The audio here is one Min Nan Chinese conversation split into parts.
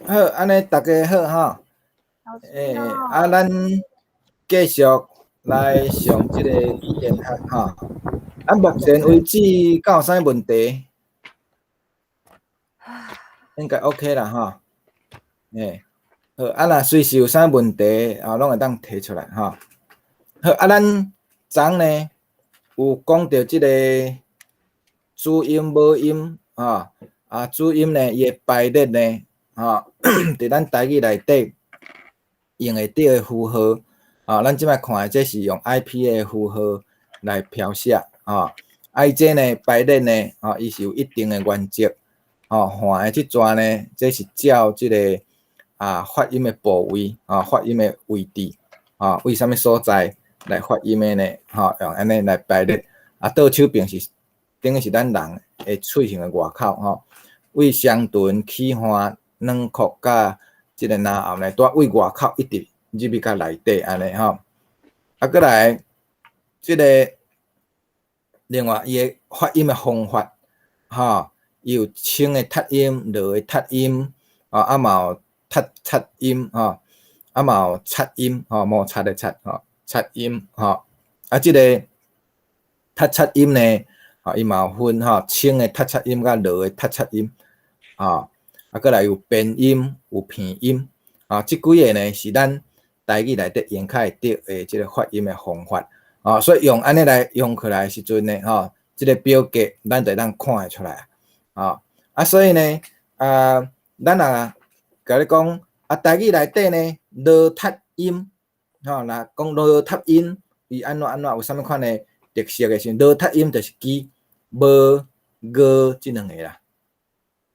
好，按呢逐家好吼。欸，啊，咱繼續來上這個語言學吼。啊，目前為止，敢有啥物問題？應該 OK 啦吼。欸，好，啊，若隨時有啥問題，啊，攏會當提出來吼。好，啊，咱昨呢有講著這個子音、母音，吼，啊，子音呢，伊的排列呢，吼，佇咱台語內底用會著的符號，啊，咱這擺看的這是用 IPA 的符號來標寫，吼，啊，伊這呢排列呢，吼，伊是有一定的原則，吼，橫的這逝呢，這是照這個發音的部位，啊，發音的位置，啊，為啥物所在來發音的呢？吼，用按呢來排列，啊，倒手邊是等於是咱人的喙形的外口，吼，為雙唇起環軟殼佮這個嚨喉呢，拄仔為外口一直入去較內底按呢吼。啊，閣來這個另外伊的發音的方法，吼，伊有輕的讀音、濁的讀音，啊嘛有讀擦音，吼，啊嘛有擦音，吼，摩擦的擦，吼，擦音，吼，啊，這個讀擦音呢，吼，伊嘛有分吼，輕的讀擦音佮濁的讀擦音，吼，啊，閣來有邊音、有鼻音，啊，這幾个呢是咱台語內底用較會著的這個發音的方法，啊，所以用按呢來用起來的時陣呢，吼，這個表格咱就會當看會出來，啊，啊，所以呢，啊，咱若共你講，啊，台語內底呢，濁讀音，吼，若講濁讀音，伊按怎按怎有啥物款的特色的時陣，濁讀音就是記無、個這兩個啦，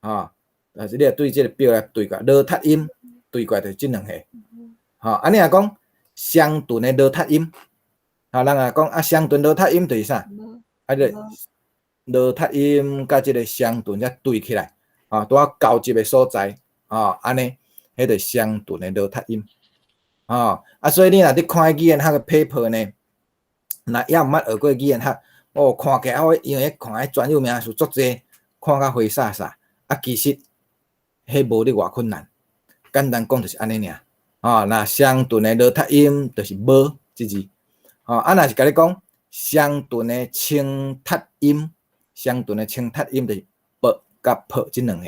吼，但是你若對這個表來對過，濁讀音對過來就是這兩個，吼，啊，你若講雙唇的濁讀音，吼，人若講啊，雙唇濁讀音就是啥？啊，這濁讀音佮這個雙唇才對起來，吼，拄仔交接的所在，吼，按呢，彼就雙唇的濁讀音，吼，啊，所以你若佇看語言學的 paper 呢，若猶毋捌學過語言學，哦，看起來我因為看彼專有名詞足濟，看甲花灑灑，啊，其實彼無咧偌困難，簡單講就是按呢爾，吼，若雙唇的濁讀音就是無這字，吼，啊，若是共你講雙唇的清讀音，雙唇的清讀音就是啵佮噗這兩個，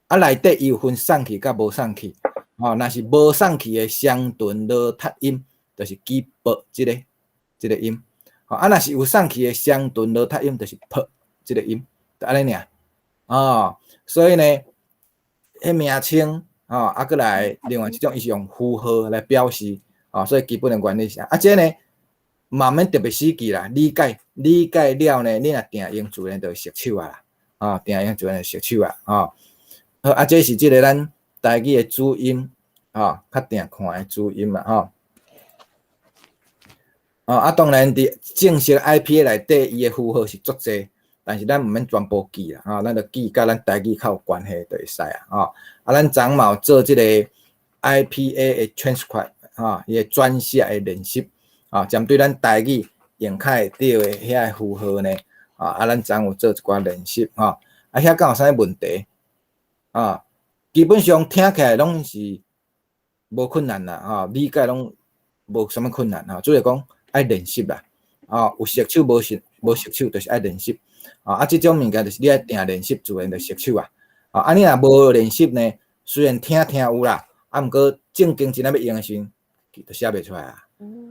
啊，內底伊有分送氣佮無送氣，吼，若是無送氣的雙唇濁讀音，就是記啵這個音，吼，啊，若是有送氣的雙唇濁讀音，就是噗這個音，就按呢爾，哦，所以呢，彼名稱，吼，啊，閣來另外一種，伊是用符號來表示，哦，所以基本的原理是啊，這呢，嘛毋免特別死記啦，理解理解了呢，你若定用自然就會熟手啊啦，哦，定用自然就熟手啊，吼，好，啊，這是這個咱台語的子音，吼，較定看的子音啦，吼。哦，啊，當然佇正式 IPA 內底，伊的符號是足濟，但是咱毋免全部記啦，吼，咱就記佮咱台語較有關係就會使啊，吼。啊，咱昨嘛有做這個 IPA 的 transcribe，吼，伊的轉寫的練習，啊，針對咱台語用較會著的遐个符號呢，啊，咱昨有做一寡練習，吼，啊，遐敢有啥物問題？啊，基本上聽起來攏是無困難啦，吼，理解攏無啥物困難，吼，主要講愛練習啦，啊，有熟手無熟手，就是愛練習，啊，這種物件就是你愛定練習，自然就熟手啊，啊，你若無練習呢，雖然聽聽有啦，啊，毋過正經真正欲用的時陣，就寫袂出來啊，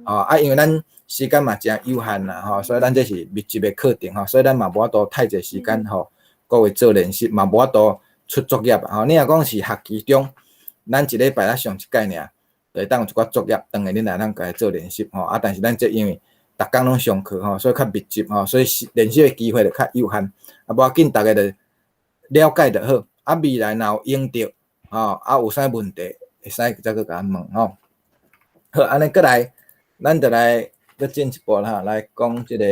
哦，啊，因為咱時間嘛誠有限啦，吼，所以咱這是密集的課程吼，所以咱嘛無法度太濟時間吼，各位做練習，嘛無法度出作業，吼，你若講是學期中，咱一禮拜才上一擺爾。就會當有一寡作業，當下恁來通家做練習吼，啊，但是咱這因為逐工攏上課吼，所以較密集吼，所以練習的機會就較有限。啊，無要緊，逐家就了解就好。啊，未來若有用著，吼，啊，有啥問題，會使再閣共阮問吼。好，按呢閣來，咱就來閣進一步啦，來講這個，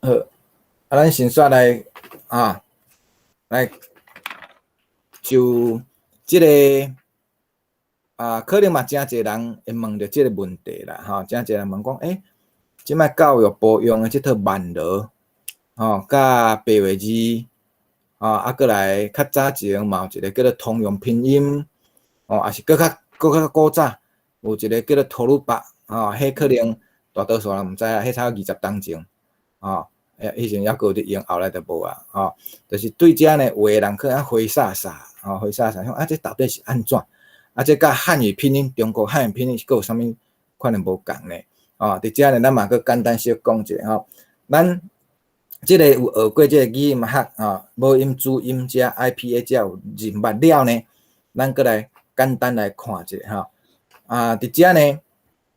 好，啊，咱先煞來啊，來。就這個啊，可能嘛誠濟人會問著這個問題啦，吼，誠濟人問講，欸，這擺教育部用的這套曼羅，吼，佮白話字，吼，啊，閣來較早前嘛有一個叫做通用拼音，吼，抑是閣較古早有一個叫做托魯巴，吼，彼可能大多數人毋知啊，彼差20冬前，吼，彼時陣猶閣有佇用，後來就無啊，吼，就是對遮呢有的人可能灰煞煞，吼，灰煞煞，想啊，這到底是按怎？啊，這佮漢語拼音，中國漢語拼音是閣有啥物可能無仝呢？哦，佇遮呢，咱嘛閣簡單小講一下吼，咱這個有學過這個語音學，吼，母音、子音遮 IPA 遮有認捌了呢，咱閣來簡單來看一下吼。啊，佇遮呢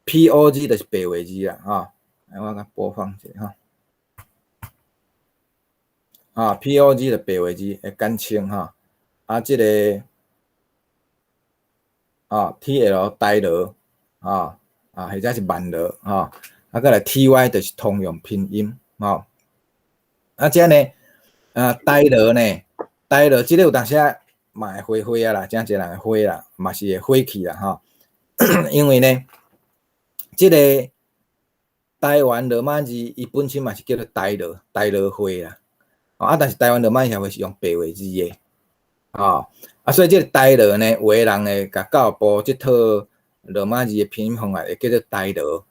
，POZ 就是白話字啦，吼，來我共播放一下吼。啊，POZ 就白話字的簡稱吼，啊，這個啊，TL 台羅，啊啊，或者是萬羅，吼，啊，閣來 TY 就是通用拼音，吼。啊，這呢，啊，台羅呢，台羅這個有當時仔嘛會花花啊啦，誠濟人會花啦，嘛是會火去啦，吼。因為呢，這個台灣羅馬字，伊本身嘛是叫做台羅，台羅會啦。啊，但是台灣羅馬協會是用白話字的，吼，啊，所以這個台羅呢，有的人會共教育部這套羅馬字的拼音方案會叫做台羅，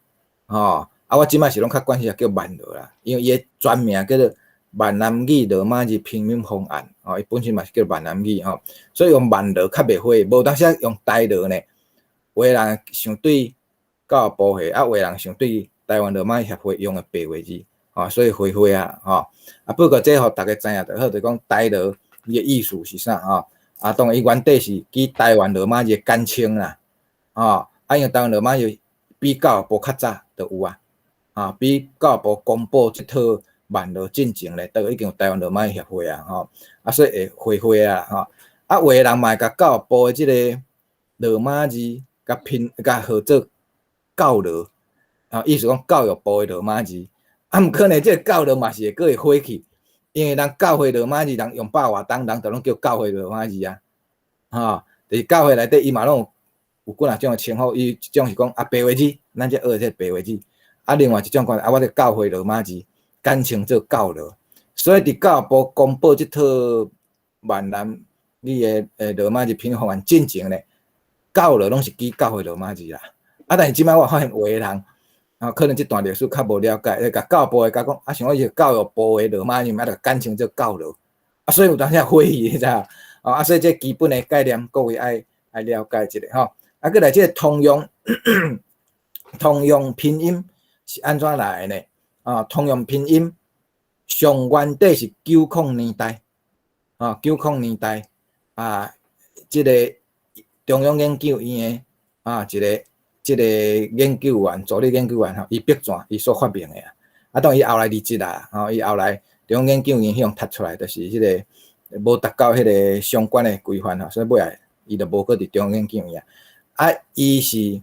吼，啊，我這擺是攏較慣勢叫萬羅啦，因為伊的全名叫做閩南語羅馬字拼音方案，吼，伊本身嘛是叫閩南語吼，所以用萬羅較袂火，無當時用台羅呢，有的人想對教育部的，啊，有的人想對台灣羅馬協會用的白話字。啊，所以花花啊，吼，啊，不過這予逐家知影就好，就講台羅伊的意思是啥吼？啊，當然伊原底是指台灣羅馬字的簡稱啦，吼，啊，因為台灣羅馬字比教育部較早就有啊，啊，比教育部公布這套萬羅進前咧，都已經有台灣羅馬協會啊，吼，啊，所以會花花啊，吼，啊，有的人嘛會共教育部的這個羅馬字共拼共號做教羅，啊，意思講教育部的羅馬字。啊，毋過呢，這個教羅嘛是會閣會火去，因為人教會羅馬字，人用百外冬，人就攏叫教會羅馬字啊，吼，就是教會內底伊嘛攏有幾若種的稱呼，伊一種是講啊白話字，咱這學的這白話字，啊，另外一種講啊，我這教會羅馬字，簡稱做教羅。所以佇教育部公布這套閩南語的羅馬字拼音方案進前呢，教羅攏是指教會羅馬字啦。啊，但是這擺我發現有的人，啊，可能這段歷史較無了解，會共教育部的共講，啊，想講伊是教育部的羅馬字，啊，就簡稱做教羅，啊，所以有當時火去，你知無？啊，所以這基本的概念，各位愛了解一下吼。啊，閣來這個通用拼音是按怎來的呢？啊，通用拼音上原底是90年代，啊，九空年代啊，這個中央研究院的啊，一個。這個研究員，助理研究員吼，伊白鑽伊所發明的啊，啊，當然伊後來離職啦，吼，伊後來中央研究院彼種讀出來，就是彼個無達到彼個相關的規範吼，所以尾仔伊就無閣佇中央研究院啊。伊是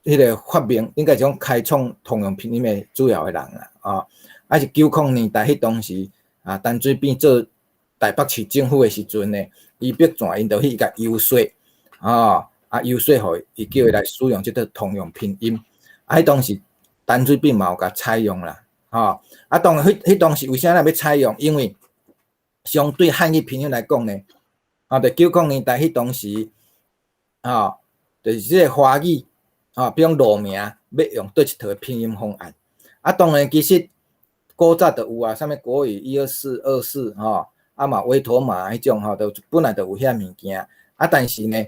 彼個發明，應該是講開創通用拼音的主要的人啦，哦，啊是90年代彼當時啊，陳水扁做台北市政府的時陣呢，伊白鑽𪜶就去共遊說，哦。啊，遊說予伊叫伊來使用這個通用拼音，啊，彼當時陳水扁嘛有共採用啦，吼，啊，當然彼當時為啥咱欲採用？因為相對漢語拼音來講呢，啊，佇九空年代彼當時，吼，就是這個華語，吼，比如講路名欲用佗一套的拼音方案，啊，當然其實古早就有啊，啥物國語12424吼，啊嘛威妥瑪彼種吼，都本來就有遐物件，啊，但是呢，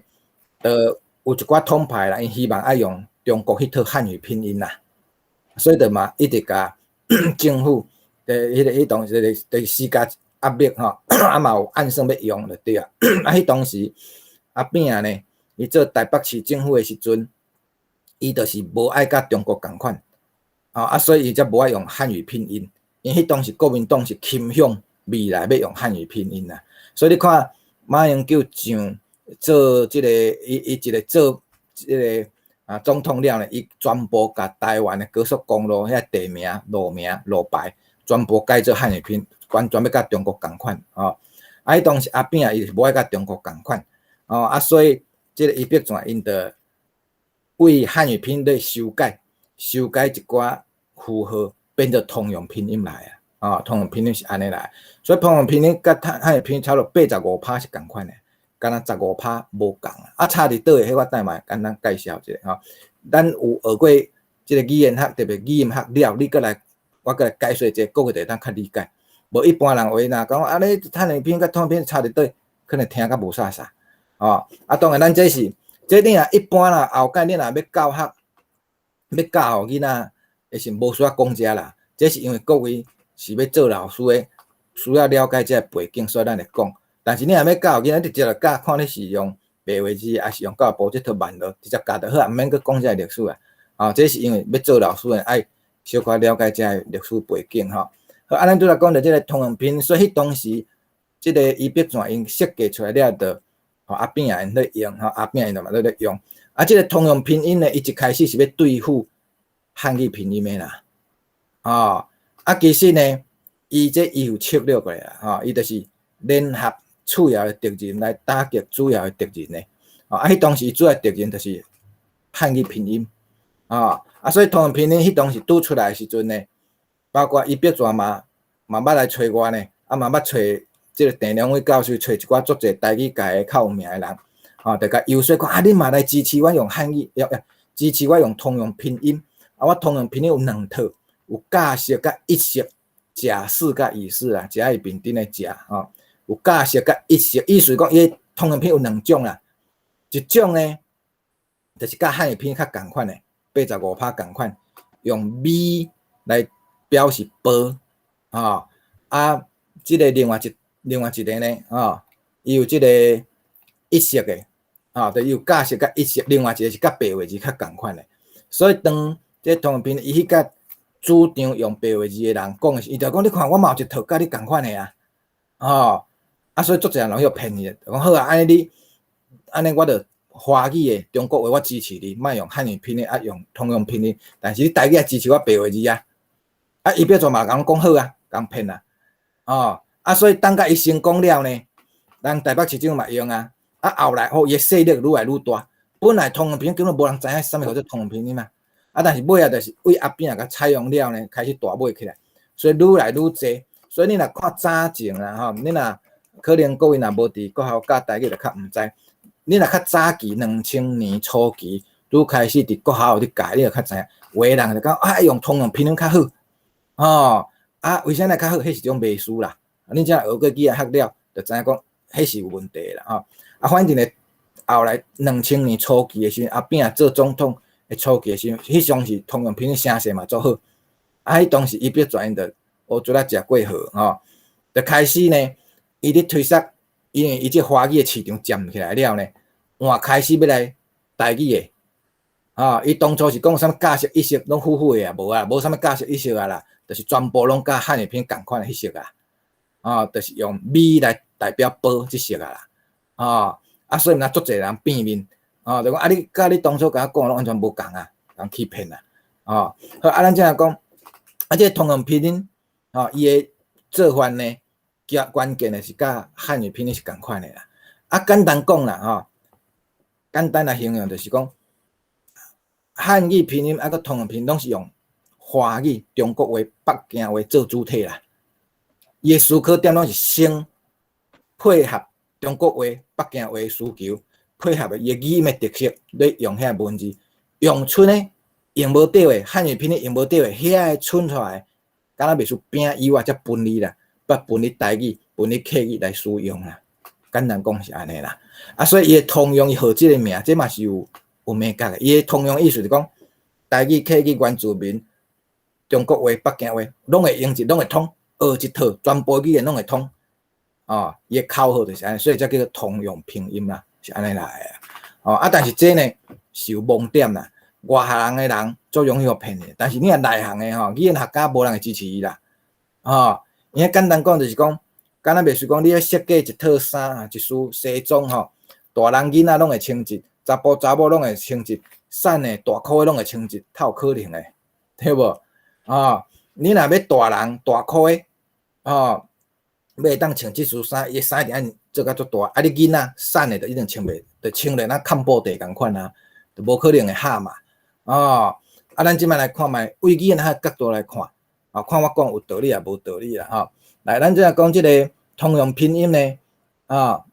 有一寡統派啦，𪜶希望愛用中國彼套漢語拼音啦，所以就嘛一直共政府的彼個彼當時就是施加壓力吼，啊嘛有暗算欲用就對啊。啊，彼當時阿扁呢，伊做台北市政府的時陣，伊就是無愛佮中國仝款，啊，所以伊才無愛用漢語拼音，因為彼當時國民黨是傾向未來欲用漢語拼音啦，所以你看馬英九上做這個，伊一個做這個啊總統了呢，伊全部共台灣的高速公路遐地名、路名、路牌，全部改做漢語拼，完全欲佮中國仝款，吼。啊，彼當時阿扁伊是無愛佮中國仝款，吼，啊，所以這個伊白鑽𪜶就為漢語拼音咧修改，修改一寡符號變做通用拼音來啊，啊，通用拼音是按呢來，所以通用拼音佮漢語拼音差不多85趴是仝款的，敢若十五趴無仝啊。差佇佗的，彼我等嘛簡單介紹一下吼。咱有學過這個語言學，特別語音學了，你閣來我閣來解說一下，各位就會當較理解。無一般人話若講啊，你漢語拼音佮通用拼音差佇佗，可能聽較無啥啥。哦，啊，當然咱這是，這你若一般啦，後蓋你若欲教學，欲教予囡仔，會是無需要講這啦。這是因為各位是欲做老師的，需要了解這個背景，所以咱會講。但是你若欲教囡仔，直接就教，看你是用白話字，抑是用教育部這套網路，直接教就好啊，毋免閣講這個歷史啊。哦，這是因為欲做老師的愛小可了解這個歷史背景吼。好，啊，咱拄才講著這個通用拼音，所以彼當時這個余碧泉𪜶設計出來了，就予阿扁仔𪜶咧用，吼，阿扁仔𪜶就嘛咧用。啊，這個通用拼音呢，伊一開始是欲對付漢語拼音的啦，哦，啊，其實呢，伊這伊有策略過啦，吼，伊就是聯合次要的敵人來打擊主要的敵人呢。哦，啊，彼當時主要敵人就是漢語拼音，哦，啊，所以通用拼音彼當時拄出來的時陣呢，包括余碧泉嘛捌來揣我呢，啊嘛捌揣這個鄭良偉教授，揣一寡足濟台語界的較有名的人，吼，就共遊說講啊，恁嘛來支持我用漢語，用支持我用通用拼音。啊，我通用拼音有兩套，有甲式佮乙式，甲式佮乙式啊，甲乙丙丁的甲吼，有甲式佮乙式，意思講伊通用拼音有兩種啦，一種呢，就是佮漢語拼音較仝款的，85趴仝款，用 B 來表示波，吼，啊，這個另外一個呢，吼，伊有這個乙式的，吼，就有甲式佮乙式，另外一個是佮白話字較仝款的，所以當這通用拼音伊去佮主張用白話字的人講的時，伊就講你看我嘛有一套佮你仝款的啊，吼，啊，所以足濟人攏去騙伊，講好啊，按呢你，按呢我就華語的中國話我支持你，莫用漢語拼音，啊用通用拼音，但是你台語愛支持我白話字啊，啊，余碧泉嘛共講好啊，共騙啊，哦，啊，所以等甲伊成功了呢，人台北市政府嘛用啊，啊後來吼，伊的勢力愈來愈大，本來通用拼音根本無人知影啥物叫做通用拼音嘛。啊！但是尾仔就是對阿扁仔共採用了呢，開始大尾起來，所以愈來愈濟。所以你若看早前啦吼，你若可能各位若無佇國校教台語就較毋知。你若較早期2000年初期，拄開始佇國校有咧教，你就較知影。有的人就講啊，用通用拼音較好，吼啊，為啥物較好？彼是一種迷思啦。你這學過語言學了，就知影講彼是有問題啦吼。啊，反正呢，後來兩千年初期的時陣，阿扁做總統的初期的時陣，彼當時通用拼音聲勢嘛足好。啊，彼當時余碧泉就烏卒仔食過河吼，就開始呢，伊咧推捒，因為伊這華語的市場佔起來了呢，換開始欲來台語的，吼，伊當初是講啥物甲式、乙式攏唬唬的啊，無啊，無啥物甲式、乙式啊啦，就是全部攏佮漢語拼音仝款的彼式啊，吼，就是用 B 來代表波這式啊啦，吼，啊，所以若足濟人變面，吼，就講啊，你佮你當初共我講的攏完全無仝啊，人欺騙啊，吼，好，啊，咱這樣講，啊，這個通用拼音，吼，伊的做法呢，較關鍵的是佮漢語拼音是仝款的啦。啊，簡單講啦，吼，簡單來形容就是講，漢語拼音啊，佮通用拼音攏是用華語、中國話、北京話做主體啦。伊的思考點攏是先配合中國話、北京話需求，配合伊的語音的特色，咧用遐文字，用出呢用無著的漢語拼音用無著的，遐个出出來，敢若袂輸餅以外才分離啦，捌分離台語、分離客語來使用啦。簡單講是按呢啦。啊，所以伊的通用伊號這個名，這嘛是有眉角的。伊的通用意思是講，台語、客語、原住民、中國話、北京話，攏會用一，攏會通，學一套，全部語言攏會通。哦，伊的口號就是按呢，所以才叫做通用拼音啦，是按呢來的。哦，啊，但是這呢是有盲點啦。外行的人足容易予騙的，但是你若內行的吼，語言學家無人會支持伊啦。哦，因為簡單講就是講，敢若袂輸講你欲設計一套衫啊，一束西裝吼，大人囡仔攏會穿一，查埔查某攏會穿一，瘦的大箍的攏會穿一，較有可能的，對無？哦，你若欲大人大箍的，哦，欲會當穿這束衫，伊的衫一定愛做甲足大，啊，你囡仔瘦的就一定穿袂，就穿咧若崁布袋仝款啊，就無可能會合嘛。哦，啊，咱這擺來看覓，對語言學角度來看，啊，看我講有道理抑無道理啦吼。來，咱這下講這个通用拼音呢，啊，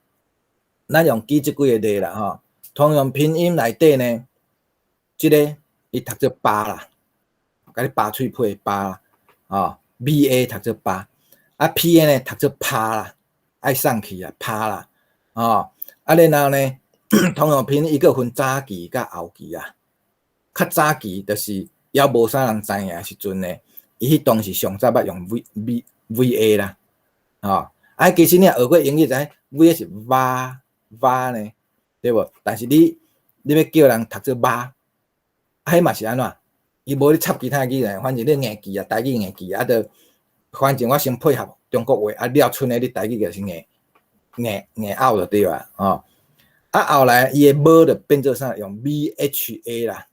咱用舉這幾个例啦吼。通用拼音內底呢，這个伊讀做巴啦，共你巴喙皮巴啦，啊，BA 讀做巴，啊 PA 呢讀做趴啦，愛送去啊，趴啦，哦，啊然後呢，通用拼音伊閣分早期佮後期啊，較早期就是猶無啥人知影時陣呢，伊彼當時上早捌用 V V VA 啦，吼，啊其實你若學過英語知 VA 是蛙蛙呢，對無？但是你欲叫人讀做媽，啊彼嘛是按怎？伊無咧插其他語言，反正你硬記啊，台語硬記啊，就反正我先配合中國話，啊了賰的你台語就是硬硬硬拗就對啊，吼。啊後來伊的無就變做啥？用 BHA 啦，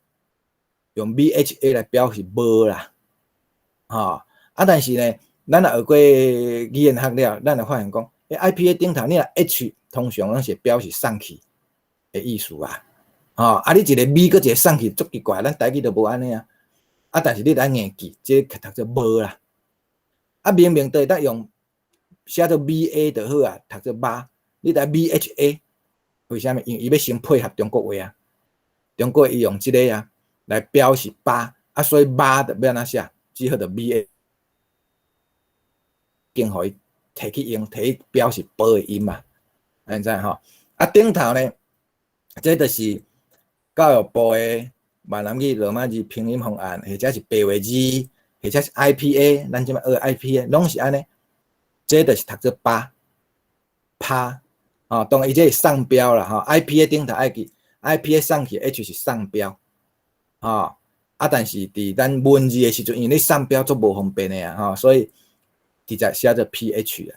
用 BHA 來表示無啦，吼。啊但是呢，咱若學過語言學了，咱就發現講，欸，IPA 頂頭你若 H 通常攏是表示送去的意思啊，吼。啊你一个 B 閣一个送去足奇怪，咱台語都無按呢啊。啊但是你著愛硬記，這个讀做無啦。啊明明都會當用寫做 BA 就好啊，讀做媽，你著愛 BHA，為啥物？因為伊欲先配合中國話啊，中國伊用這个啊來表示巴，啊所以媽就欲按怎寫？只好就 BA，經予伊提去用，提去表示波的音嘛，按呢知吼？啊頂頭呢，這就是教育部的閩南語羅馬字拼音方案，或者是白話字，或者是 IPA，咱這擺學 IPA，攏是按呢。這就是讀做巴、趴，吼，當然伊這是送標啦，吼，IPA 頂頭愛記，IPA 送去 H 是送標，吼，啊，但是佇咱文字的時陣，因為你送標足無方便的啊，吼，所以直接寫做 PH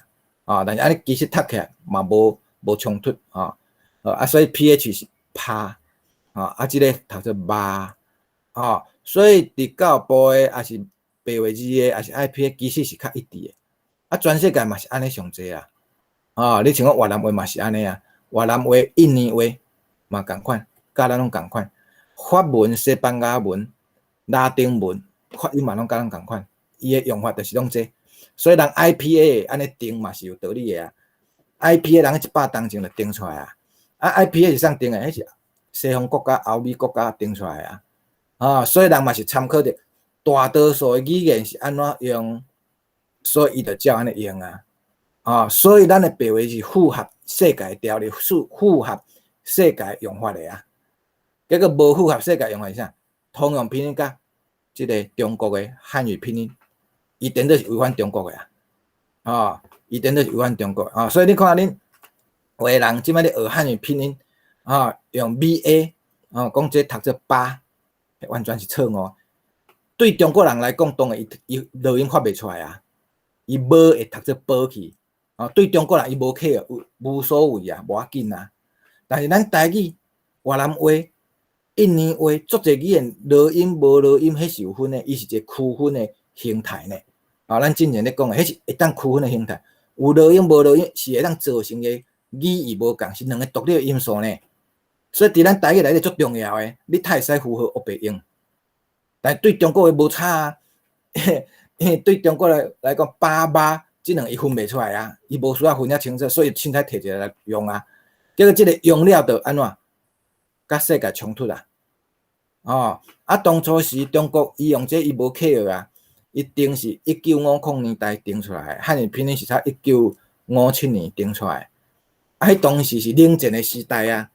啊，啊，但是按呢其實讀起來嘛無衝突，吼，啊，所以 PH 是趴，啊，這个讀做媽，吼，所以佇教育部的，抑是白話字的，抑是 IPA，其實是較一致的。啊，全世界嘛是按呢上濟啊，啊，你像講越南話嘛是按呢啊，越南話、印尼話嘛仝款，佮咱攏仝款。法文、西班牙文、拉丁文發音嘛攏佮咱仝款，伊的用法就是攏這。所以人 IPA 按呢定嘛是有道理的啊。IPA 人100冬前就定出來啊，啊 IPA 是啥定的？彼是西方國家、歐美國家定出來啊。啊，所以人嘛是參考著大多數的語言是按怎用，所以伊就照按呢用啊。啊，所以咱的白話是符合世界條例，是符合世界用法的啊。結果無符合世界用法是啥？通用拼音佮這个中國的漢語拼音，伊顛倒是違反中國的啊。啊，伊顛倒是違反中國啊。所以你看恁有的人這擺咧學漢語拼音啊，用 BA 啊，講這讀做巴，完全是錯誤。對中國人來講，當然伊伊濁音發袂出來啊，伊無會讀做波去。啊，對中國人伊無客無所謂啊，無要緊啊。但是咱台語、越南話、印尼話，足濟語言濁音無濁音，彼是有分的，伊是一個區分的形態呢。啊，咱之前咧講的，彼是會當區分的形態，有濁音無濁音是會當造成的語義無仝，是兩个獨立的音素呢。所以佇咱台語內底足重要的，你才會使符合烏白用。但對中國話無差啊，因為對中國來講，爸媽這兩个伊分袂出來啊，伊無需要分遐清楚，所以凊彩提一个來用啊。結果這个用了就按怎？佮世界衝突啊！哦，啊，當初時中國伊用這伊無契約啊，伊定是1950年代定出來，漢語拼音是才1957年定出來。啊，彼當時是冷戰的時代啊！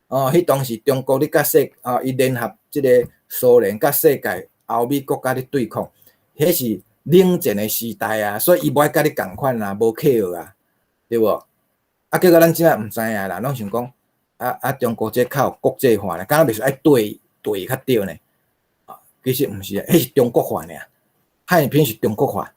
哦，彼當時中國咧佮世哦，伊聯合這个蘇聯佮世界歐美國家咧對抗，彼是冷戰的時代啊，所以伊無愛佮你仝款啊，無契約啊，對無？啊，結果咱這擺毋知影啦，攏想講啊啊，中國這較有國際化咧，敢若袂使愛對對較對呢？啊，其實毋是啊，彼是中國化爾，漢語拼音是中國化，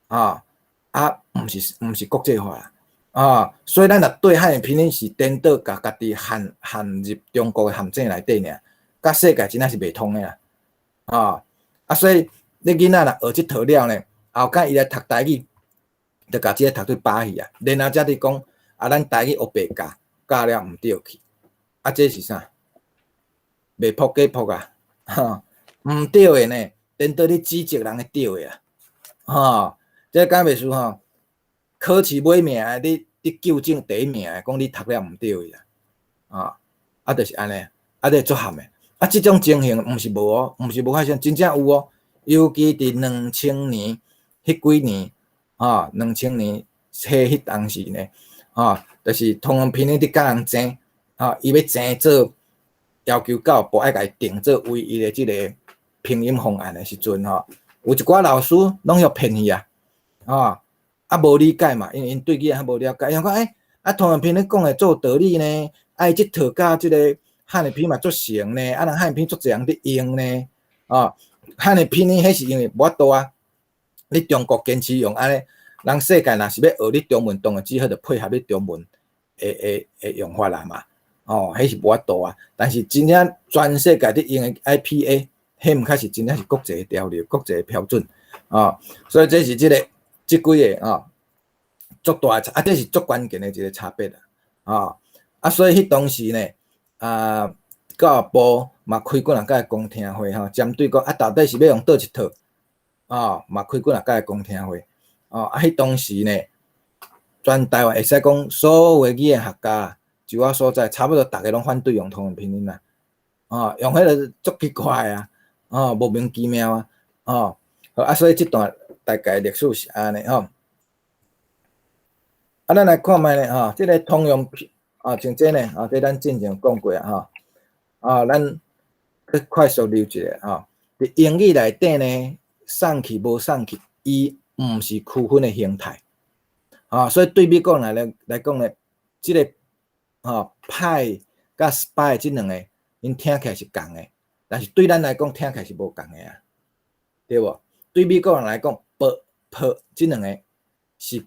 啊啊，毋是國際化啊，所以咱若對漢語拼音是顛倒共家己陷入中國的陷阱內底爾，佮世界真正是袂通的啦，啊啊，所以你囡仔若學這套了呢，後蓋伊來讀台語，就共這个讀做巴去啊，然後才佇講啊，咱台語烏白教，教了毋對去，啊，這是啥？袂撲假撲啊，吼，毋對的呢，顛倒咧指責人的對的啊，吼，這敢袂輸吼，考試尾名的，你糾正第一名的，講你讀了毋對去啊，啊，啊，就是按呢，啊，這足譀的，啊，這種情形毋是無哦，毋是無發生，真正有哦，尤其佇2000年彼幾年，吼，兩千年彼當時呢，吼，就是通用拼音佇佮人爭，吼，伊欲爭做要求教育部愛共伊定做唯一的這个拼音方案的時陣吼，有一寡老師攏予騙去啊，吼，啊無理解嘛，因為𪜶對語言較無了解，伊講欸，啊通用拼音講的足有道理呢，啊伊這套佮這個漢語拼音嘛足成呢，啊人漢語拼音足濟人佇用呢，哦，漢語拼音彼是因為無法度啊，你中國堅持用按呢，人世界若是欲學你中文，當然只好就配合你中文的用法啦嘛，哦，彼是無法度啊。但是真正全世界佇用的 IPA，彼毋較是真正是國際的潮流、國際的標準，哦，所以這是這個這幾个哦，足大的差，啊，這是足關鍵的一個差別啦，哦，啊，所以彼當時呢，啊，教育部嘛開幾若擺公聽會吼，針對講啊，到底是欲用佗一套，哦，嘛開幾若擺公聽會，哦，啊，彼當時呢，全台灣會使講所有的語言學家，就我所知，差不多逐个攏反對用通用拼音啦，哦，用彼个足奇怪啊，哦，莫名其妙啊，哦，啊，所以這段大概歷史是按呢吼。啊，咱來看覓咧吼，這个通用拼啊，像這呢，啊，這咱之前講過啊，吼，啊，咱去快速溜一下吼。佇英語內底呢，送氣無送氣，伊毋是區分的形態，啊，所以對美國人來講呢，這个吼 pie 佮 spy 這兩个，𪜶聽起來是仝的，但是對咱來講聽起來是無仝的啊，對無？對美國人來講，b、p 這兩个是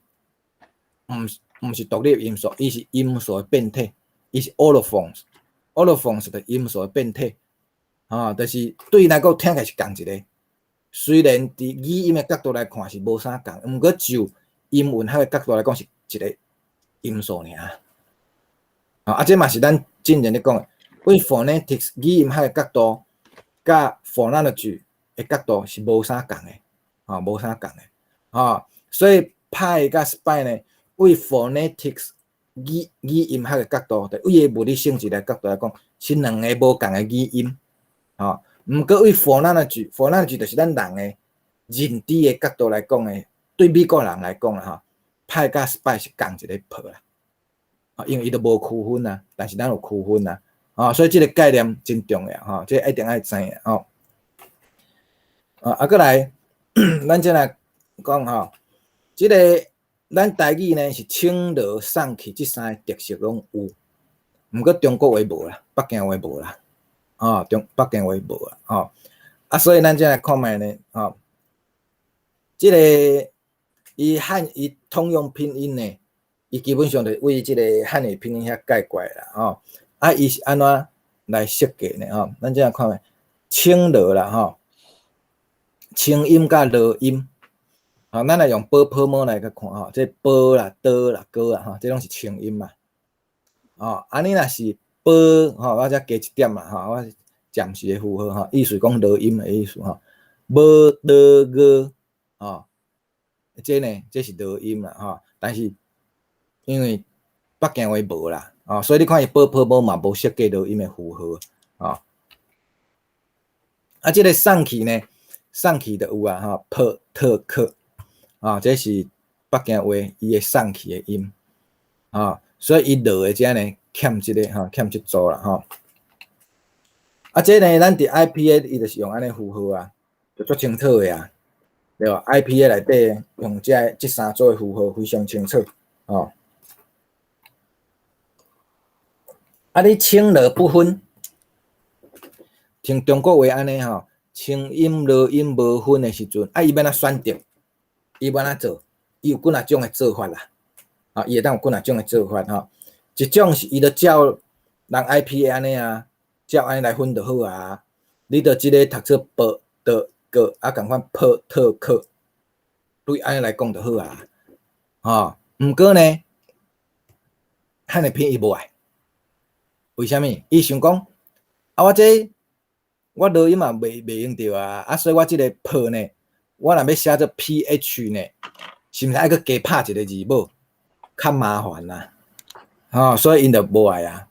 毋是獨立音素，伊是音素的變體，伊是 allophones，allophones 的音素的變體，啊，就是對伊來講聽起來是仝一个，雖然佇語音的角度來看是無啥仝，毋過就音韻學的角度來講是一个音素爾。啊，這嘛是咱之前咧講的，對 phonetics 語音學的角度，佮 phonology 的角度是無啥仝的，啊，無啥仝的，啊，所以 pie 佮 spy 呢，對 phonetics 語音學的角度，對伊的物理性質的角度來講，是兩个無仝的語音，吼。毋過對 phonology，phonology 就是咱人的認知的角度來講的，對美國人來講啦，吼，pie 佮 spy 是仝一个 p 啦，啊，因為伊都無區分啊，但是咱有區分啊，啊，所以這个概念真重要，吼，這个一定愛知影，吼。啊，閣來，咱再來講吼，這个咱台語呢是清濁送氣這三个特色攏有，毋過中國話無啦，北京話無啦，哦，中北京話無啦，吼，啊，所以咱再來看覓呢，吼，這个伊漢伊通用拼音呢，伊基本上就為這个漢語拼音遐改過來啦，吼，啊，伊是按怎來設計呢？吼，咱這樣看覓，清濁啦，吼，清音佮濁音，吼，咱來用 b、p、m 來去看吼，這 b 啦、d 啦、g 啦，吼，這攏是清音嘛，吼，啊，你若是 b 吼，我遮加一點嘛，吼，我暫時的符號吼，意思講濁音的意思吼，b、d、g，吼，這呢，這是濁音啦，吼，但是因為北京話無啦，哦，所以你看伊 b、p、m 嘛無設計濁音的符號，吼。啊，這个送氣呢，送氣就有啊，吼，p、t、k，啊，這是北京話伊的送氣的音，啊，所以伊濁的遮呢欠這个吼，欠這組啦，吼。啊，這呢，咱佇 IPA 伊就是用按呢符號啊，就足清楚的啊，對無？IPA 內底用這三組的符號非常清楚，吼。啊，你清濁不分，像中國話按呢吼，清音濁音無分的時陣，啊，伊欲按怎選擇？伊欲按怎做？伊有幾若種的做法啦，啊，伊會當有幾若種的做法吼。一種是伊就照人 IPA 按呢啊，照按呢來分就好啊。你著這个讀做 b、d、g，啊，仝款 p、t、k，對按呢來講就好啊。吼，毋過呢，漢語拼音伊無愛。為啥物？伊想講，啊，我這我濁音嘛袂用著啊，啊，所以我這个 p 呢，我若欲寫做 PH 呢，是毋是愛閣加拍一個字母，較麻煩啊？吼，所以𪜶就無愛啊。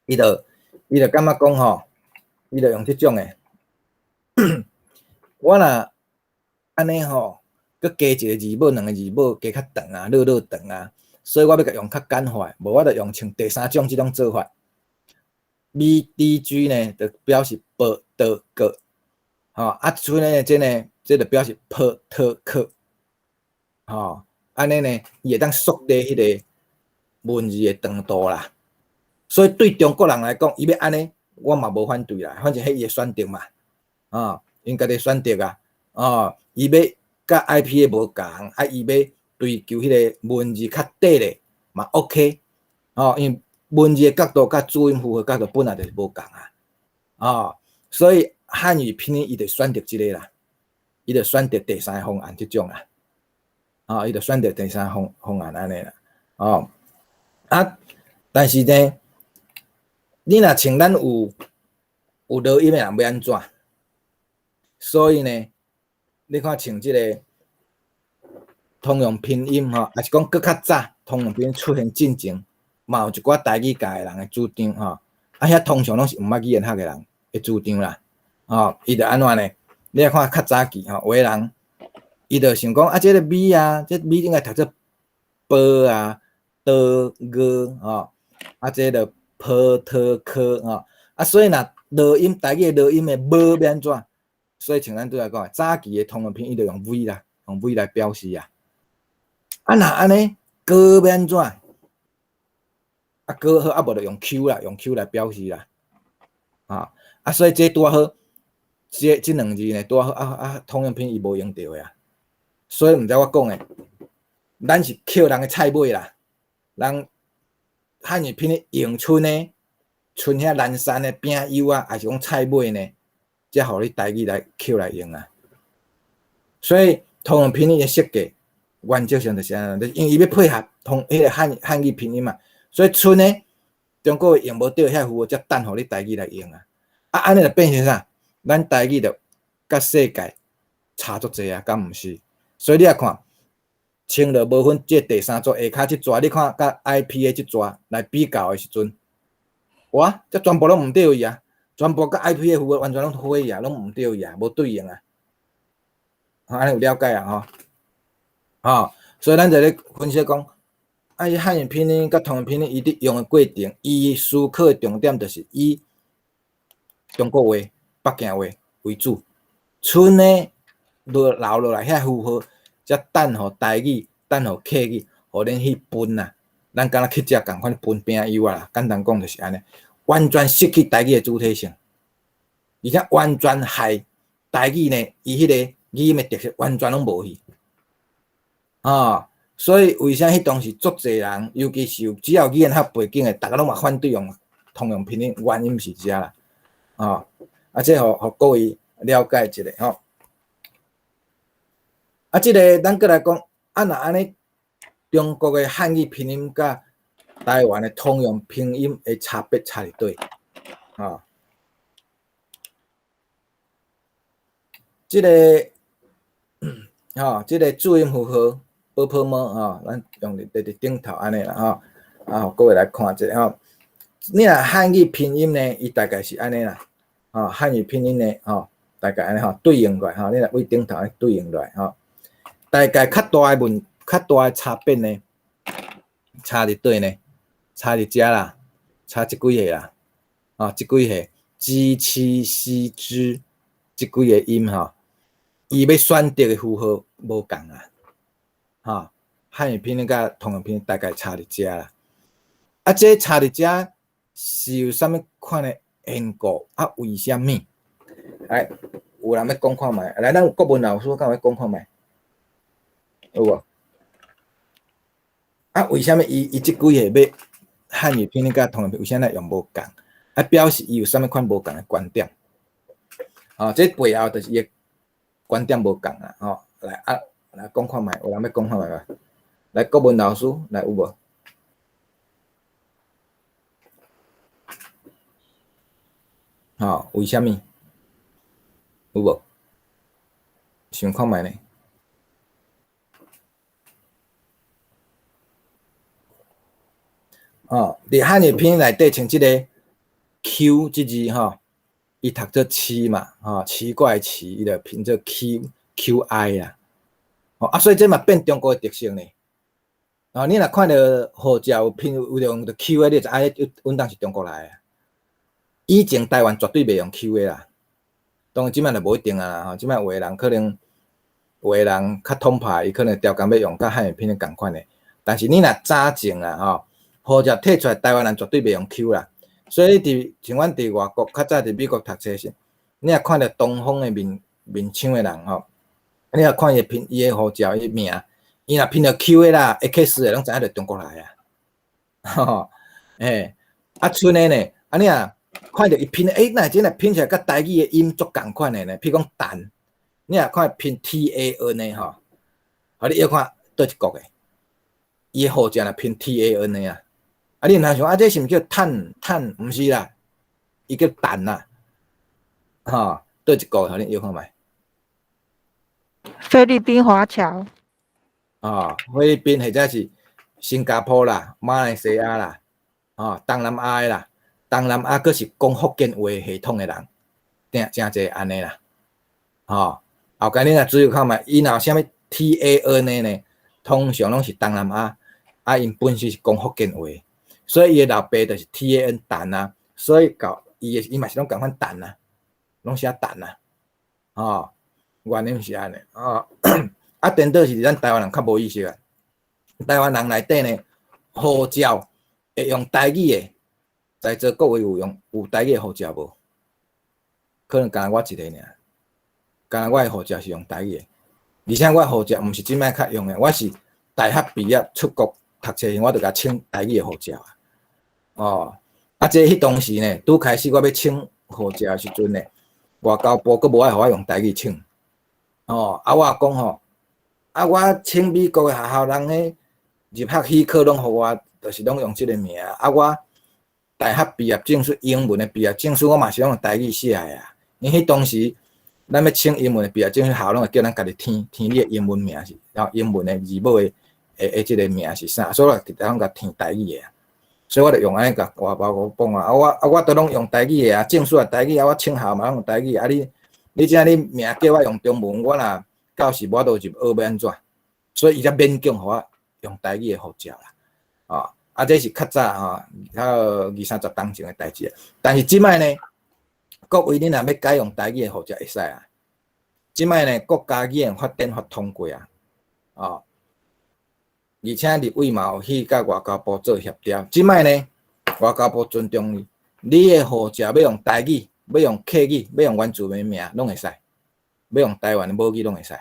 伊就感覺講吼，伊就用這種的。我若按呢吼，閣加一個字母，兩個字母加較長啊，落落長啊，所以我欲共用較簡化，無我就用像第三種這種做法。B、D、G 呢，就表示 B、D、G，吼，啊，賰呢，這呢，這就表示 P、T、K，吼，按呢呢，伊會當縮短彼個文字的長度啦。所以對中國人來講，伊欲按呢，我嘛無反對啦，反正彼伊的選擇嘛，啊，𪜶家己選擇啊，哦，伊欲佮 IPA 無仝，啊，伊欲追求彼個文字較短咧，嘛 OK，哦，因為文字的角度佮注音符號角度本來就是無仝啊，哦，所以漢語拼音伊就選擇這個啦，伊就選擇第三個方案這種啦，哦，伊就選擇第三個方案按呢啦，哦，啊，但是呢，你若像咱有濁音的人欲按怎？所以呢，你看像這個通用拼音吼，抑是講閣較早通用拼音出現進前，嘛有一寡台語界的人的主張吼，啊遐通常攏是毋捌語言學的人的主張啦，吼，伊就按怎呢？你來看較早期吼，有的人伊就想講啊，這個 B 啊，這 B 應該讀做 B 啊、D、G 吼，啊，這個 P、T、K 吼，啊，所以若濁音台語的濁音的無欲按怎？所以像咱拄才講的，早期的通用拼音就用 V 啦，用 V 來表示啊。啊，若按呢，哥欲按怎？啊，哥好，啊無就用 Q 啦，用 Q 來表示啦。啊，啊，所以這拄好，這兩字呢，拄好啊啊，通用拼音伊無用著的啊。所以毋知我講的，咱是抾人的菜尾啦，人漢語拼音用賰呢，賰遐南山的餅幼啊，抑是講菜尾呢，才予你台語來抾來用啊。所以通用拼音的設計，原則上就是按呢，因為伊欲配合通彼個漢語拼音嘛，所以賰呢，中國話用無著遐符號，才等予你台語來用啊。啊，按呢就變成啥？咱台語就佮世界差足濟啊，敢毋是？所以你來看，穿落無分這第三組下跤這逝，你看佮 IPA 這逝來比較的時陣，哇，這全部攏毋對去啊！全部佮 IPA 符號完全攏脫去啊，攏毋對去啊，無對應啊。按呢有了解啊？吼，吼，所以咱就咧分析講，啊，伊漢語拼音佮通用拼音，伊佇用的過程，伊思考的重點就是以中國話、北京話為主，賰呢落留落來遐符號，才等予台語，等予客語，予恁去分啊。咱敢若去食仝款分餅幼啊啦，簡單講就是按呢，完全失去台語的主體性，而且完全害台語呢，伊彼個語音的特色完全攏無去。啊，所以為啥彼當時足濟人，尤其是有只要語言學背景的，逐家攏嘛反對用通用拼音，原因是遮啦。啊，啊，這予各位了解一下吼。啊，這個咱閣來講，啊，若按呢，中國的漢語拼音佮台灣的通用拼音的差別差佇佗？啊，這個，吼，這個注音符號 ㄅㄆㄇ 吼，咱用佇頂頭按呢啦吼，啊，予各位來看一下吼。你若漢語拼音呢，伊大概是按呢啦，吼，漢語拼音呢，吼，大概按呢吼，對應過來吼，你若對頂頭對應落來吼，大概較大的差別呢，差佇佗呢？差佇遮啦，差這幾個啦，啊，這幾個 G、Ç、S、Zh 這幾個音吼，伊欲選擇的符號無仝啊，吼，漢語拼音佮通用拼音大概差佇遮啦，啊，這差佇遮是有啥物款的緣故？啊，為啥物？來，有人欲講看覓？來，咱有國文老師敢有欲講看覓？有無？啊，為啥物伊這幾個欲漢語拼音佮通用拼音，為啥物用無仝？啊，表示伊有啥物款無仝的觀點？啊，這背後就是伊的觀點無仝啊！吼，來啊，來講看覓？有人欲講看覓無？來，國文老師來有無？吼，為啥物？有無？想看覓呢？哦，佇漢語拼音內底，像這个 Q 這字吼，伊讀做奇嘛，吼，奇怪奇，伊就拼做 Q Q I 啦。哦，啊，所以這嘛變中國的特色呢。哦，你若看著護照有拼有用著 Q 的，你就知影穩當是中國來的。以前台灣絕對袂用 Q 的啦，當然這擺就無一定啊，吼，這擺有的人可能有的人較統派，伊可能刁工欲用佮漢語拼音仝款的。但是你若早前啊，吼，護照提出來，台灣人絕對袂用 Q 啦。所以你佇像阮佇外國，較早佇美國讀冊時，你若看著東方的面面相的人吼，你若看伊拼伊的護照伊名，伊若拼著 Q 的啦，X 的，攏知影著中國來啊。吼，欸，啊賰的呢，啊你若看著伊拼，欸，哪會這若拼起來佮台語的音足仝款的呢？譬如講陳，你若看拼 T A N 的吼，予你臆看佗一國的，伊的護照若拼 T A N 的啊。啊！你毋通想啊，這是毋叫趁趁？毋是啦，伊叫陳啦，吼，佗一國，予恁臆看覓？菲律賓華僑。哦，菲律賓或者是新加坡啦、馬來西亞啦，哦，東南亞的啦，東南亞閣是講福建話系統的人，誠誠濟按呢啦，吼，後蓋你若注意看覓，伊若有啥物 T A N 的呢？通常攏是東南亞，啊，𪜶本身是講福建話。所以伊的老爸就是 T A N 陳啊，所以到伊的伊嘛是攏仝款陳啊，攏寫陳啊，吼，原因是按呢，吼，啊，顛倒是咱台灣人較無意識啊。台灣人內底呢，護照會用台語的，在座各位有用有台語的護照無？可能干焦我一個爾，干焦我的護照是用台語的，而且我的護照毋是這擺較用的，我是大學畢業出國讀冊時，我就共請台語的護照啊。哦，啊，這彼當時呢，拄開始我欲請護照的時陣呢，外交部閣無愛予我用台語請。哦，啊，我講吼，啊，我請美國的學校人彼入學許可攏予我，就是攏用這个名。啊，我大學畢業證書英文的畢業證書，我嘛是攏用台語寫的啊。因彼當時，咱欲請英文的畢業證書，學校攏會叫咱家己填填你的英文名是，然後英文的字母的的的這个名是啥，所以我直接攏共填台語的啊。所以我就用按呢共外交部講啊，啊我啊我都攏用台語的啊，證書也台語啊，我請校嘛攏用台語啊，你你這你名叫我用中文，我若到時無法度入學欲按怎？所以伊才勉強予我用台語的護照啦，啊，啊這是較早吼，較二三十冬前的代誌。但是這擺呢，各位你若欲改用台語的護照會使啊。這擺呢，國家語言發展法通過啊，哦。而且立委嘛有去佮外交部做協調，這擺呢，外交部尊重你，你的護照欲用台語，欲用客語，欲用原住民名，攏會使，欲用台灣的母語攏會使，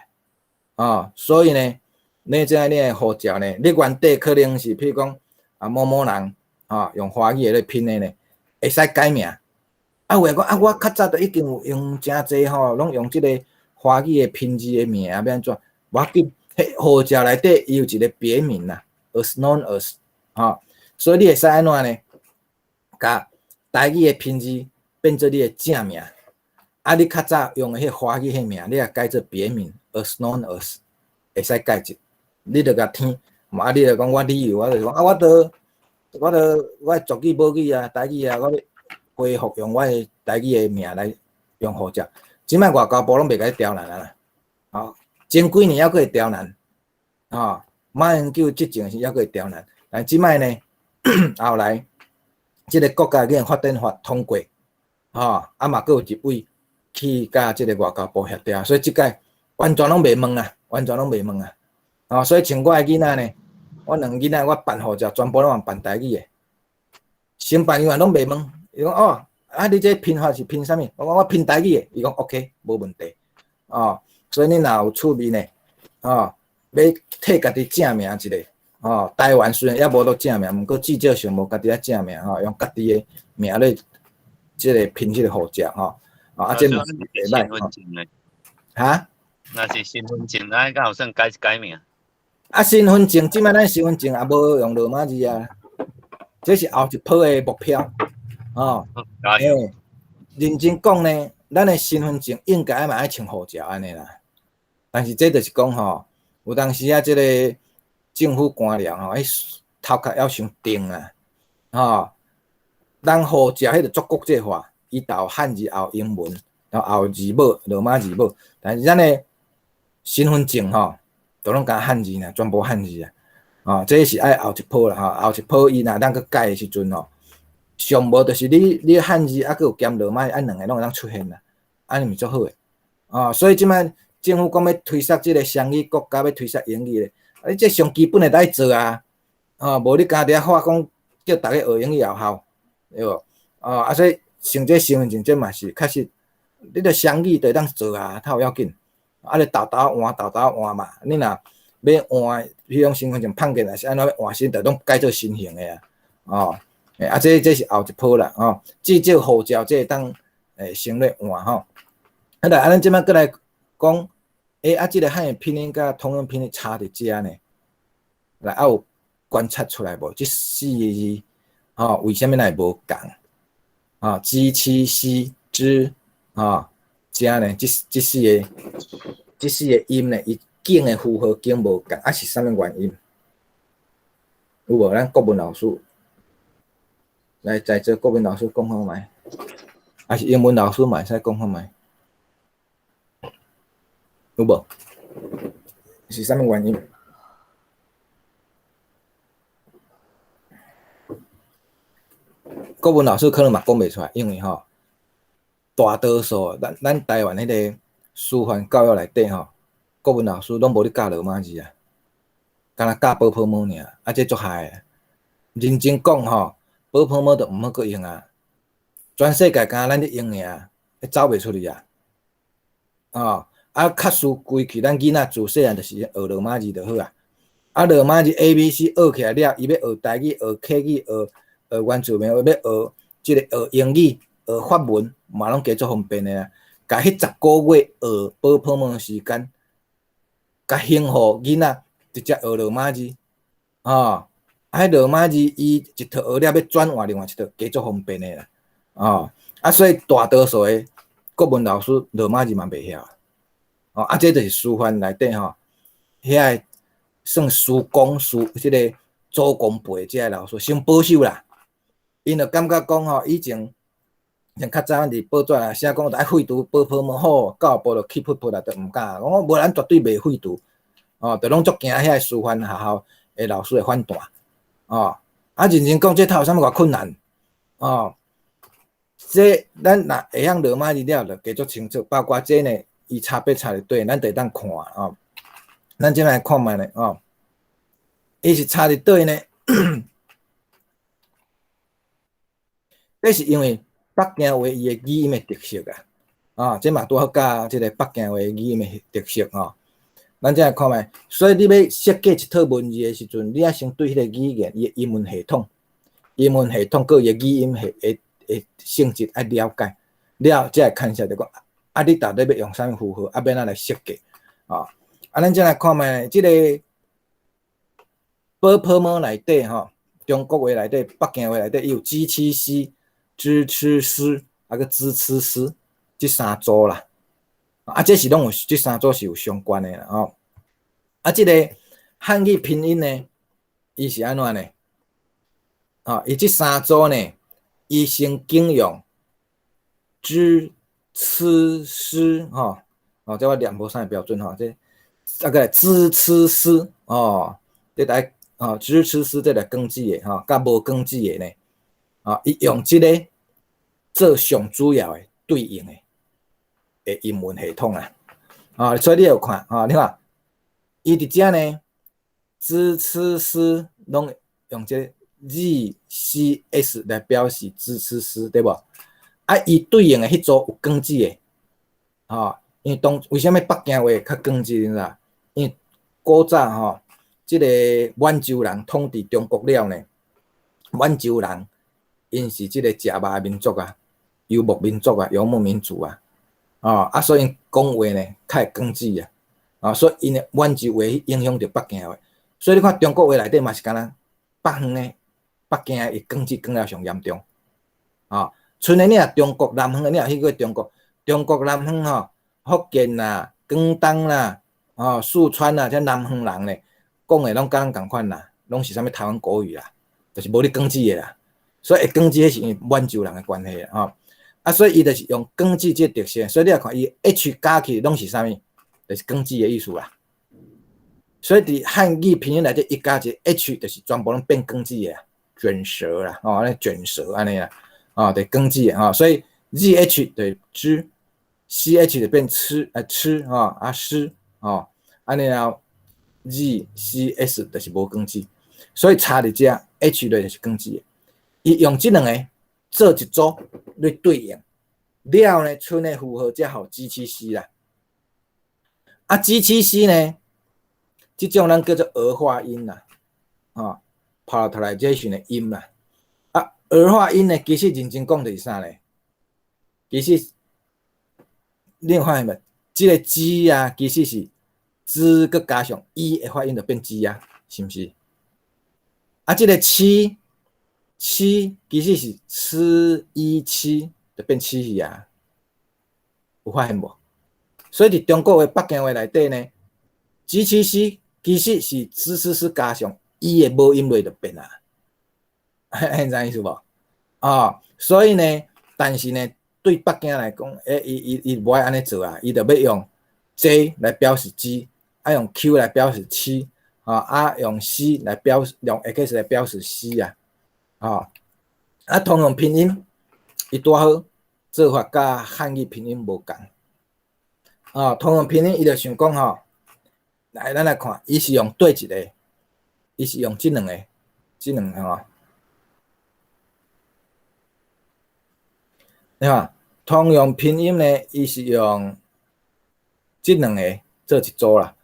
哦，所以呢，你這你的護照呢，你原底可能是譬如講啊某某人，啊用華語來拼的呢，會使改名。啊，有人講啊，我較早都已經有用誠濟吼，攏用這个華語的拼字的名，欲按怎？無要緊。彼護照內底伊有一个別名啦，as known as，吼，所以你會使按怎呢？共台語的拼字變做你的正名，啊，你較早用的彼華語彼名，你也改做別名，as known as，會使改一，你著共填，啊，你著講我理由，我就講啊，我著我著我的族語母語啊，台語啊，我欲恢復用我的台語的名來用護照。這擺外交部攏袂共你刁難啊啦，吼。前幾年猶閣會刁難，吼，馬英九執政時猶閣會刁難，但這擺呢，後來這个國家語言發展法通過，吼，啊嘛閣有一位去佮這个外交部協調，所以這擺完全攏袂問啊，完全攏袂問啊，吼，所以像我的囡仔呢，我兩个囡仔我辦護照全部攏用辦台語的，承辦人員攏袂問，伊講哦，啊你這拼法是拼啥物？我講我拼台語的，伊講 OK，無問題，哦。所以你若有趣味呢，哦，欲替家己正名一个，哦，台灣雖然猶無佗正名，毋過至少想無家己的正名吼，用家己的名咧，這个拼這个護照吼，啊，這嘛是袂歹吼。哈？若是身份證，啊，敢有算改改名？啊，身份證，這擺咱身份證也無用羅馬字啊，這是後一波的目標，哦。欸，認真講呢，咱的身份證應該嘛愛像護照按呢啦。但是這就是講吼，有當時啊，這個政府官僚吼，彼頭殼猶傷定啊，吼，人護照彼就足國際化，伊頭漢字後英文，然後字母羅馬字母，但是咱的身份證吼，都攏加漢字爾，全部漢字啊，哦，這是愛後一波啦吼，後一波伊若當閣改的時陣吼，上無就是你漢字猶閣有兼羅馬，按兩个攏會當出現啦，按呢毋是足好的，哦，所以這擺政府講欲推捒這个雙語國家，欲推捒英語咧，啊，你這上基本的都愛做啊，哦，無你干佇遐喊講叫逐家學英語有效，對無？哦，啊，所以像這身份證這嘛是確實，你著雙語就會當做啊，較有要緊。啊，你沓沓換，沓沓換嘛，你若欲換，彼種身份證判件，還是按怎欲換新，就攏改做新型的啊，哦，啊，這是後一波啦，哦，至少護照這會當省略換吼。啊，來，啊，咱這擺閣來講，啊，這个漢語拼音佮通用拼音差佇遮呢？來，啊有觀察出來無？這四个字，吼，為啥物會無仝？啊，G、Ç、C、Zh，啊，遮呢？這四個音呢，伊間的符號間無仝，啊是啥物原因？有無？咱國文老師來在座國文老師講看覓，還是英文老師嘛會使講看覓？有無？是啥物原因？國文老師可能嘛講袂出來，因為吼，大多數咱台灣彼个師範教育內底吼，國文老師攏無咧教羅馬字啊，干焦教ㄅㄆㄇ爾，啊，這足害的。認真講吼，ㄅㄆㄇ就毋好閣用啊，全世界干焦咱咧用爾，走袂出去啊。哦，啊，確實規氣咱囡仔自細漢就是學羅馬字就好啊。啊，羅馬字 A B C 學起來了，伊欲學台語、學客語、學原住民，欲學這个學英語、學法文，嘛攏加足方便的啊。共彼10個月學ㄅㄆㄇ時間，共還予囡仔直接學羅馬字，哦，啊，彼羅馬字伊一套學了，欲轉換另外一套，加足方便的啦，哦，啊，所以大多數的國文老師羅馬字嘛袂曉，哦，啊，這就是師範內底吼，遐个算師公師，這个祖公輩這个老師先保守啦，𪜶就感覺講吼，以前像較早咱佇報紙啊寫講，愛廢除ㄅㄆㄇ好，教育部就氣噗噗啦，就毋敢，講無咱絕對袂廢除，哦，就攏足驚遐个師範學校的老師會反彈，哦，啊，認真講，這頭有啥物偌困難，哦，這咱若會曉羅馬字了，就加足清楚，包括這呢，伊差別差佇佗，咱就會當看哦。咱這來看覓咧，哦，伊是差佇佗呢？這是因為北京話伊的語音的特色啊，啊，這嘛拄好佮這个北京話語音的特色吼。咱這來看覓，所以你欲設計一套文字的時陣，你愛先對彼個語言伊的音韻系統、音韻系統佮伊的語音系的的性質愛了解，了才會牽涉著講，啊，你到底欲用啥物符號，啊，欲按怎來設計，啊，啊，咱這來看覓，這个ㄅㄆㄇ內底吼，中國話內底、北京話內底，伊有 G、Ç、C、Zh、Ch、Sh，啊閣 Zh、Ch、Sh，這三組啦。啊，這是攏有，這三組是有相關的啦吼。啊，這个漢語拼音呢，伊是按怎呢？哦，伊這三組呢，伊先經用 Zh、Ch、Sh 吼，哦，這我念無啥標準吼，這啊閣來 Zh、Ch、Sh 哦，這來哦 Zh、Ch、Sh 這來光子的吼，佮無光子的呢，哦，伊用這个做上主要的對應的的音韻系統啊，啊，所以你有看，啊，你看，伊佇遮呢，Zh、Ch、Sh攏用這个 Z、C、S 來表示 Zh、Ch、Sh，對無？啊，伊對應的彼組有光子的，吼，因為當為啥物北京話較光子，你知？因為古早吼，這个滿洲人統治中國了呢，滿洲人𪜶是這個食肉的民族啊，遊牧民族啊，遊牧民族啊。哦，啊，所以𪜶講話呢較會光子啊，啊，所以𪜶的滿洲話影響著北京話，所以你看中國話內底嘛是敢若北方的北京的伊光子光了上嚴重，哦，賰你若中國南方的，你若去過中國，中國南方吼，福建啦、廣東啦，啊，四川啊，這南方人咧，講的攏佮咱仝款啦，攏是啥物台灣國語啦，就是無咧捲舌的啦。所以會捲舌彼是因為滿洲人的關係吼。啊，所以伊就是用捲舌這個特色，所以你若看伊 H 加起攏是啥物，就是捲舌的意思啦。所以佇漢語拼音內底，伊加一個 H，就是全部攏變捲舌的，捲舌啦，吼，按呢捲舌按呢啦，哦，就捲舌的吼。所以 ZH 就之，CH 就變吃，吃，吼，啊詩，吼，按呢了 ZCS 就是無捲舌，所以差佇遮 H 咧就是捲舌的。伊用這兩个做一組來對應，了呢，賰的符號才予 G 7 C 啦。啊，G 7 C 呢？這種咱叫做兒化音啦，吼，palatalization 的音啦。啊，兒化音呢，其實認真講就是啥呢？其實你有發現無？這個 G 啊，其實是 Z 閣加上 E 的發音就變 G 啊，是毋是？啊，這個七七其實是 C E 七就變七去啊，有發現無？所以佇中國的北京話內底呢，G 7 C 其實是 Z C S 加上 E 的母音落就變啊，按呢知影意思無？哦，所以呢，但是呢，對北京來講，伊無愛按呢做啊，伊就欲用 J 來表示 G，啊用 Q 來表示七，啊用 C 來表示，用 X 來表示 C 啊，吼，啊通用拼音，伊拄好做法佮漢語拼音無仝，哦，通用拼音伊就想講吼。來，咱來看，伊是用對一个，伊是用這兩个，這兩个吼。你看，通用拼音呢，伊是用這兩个做一組啦。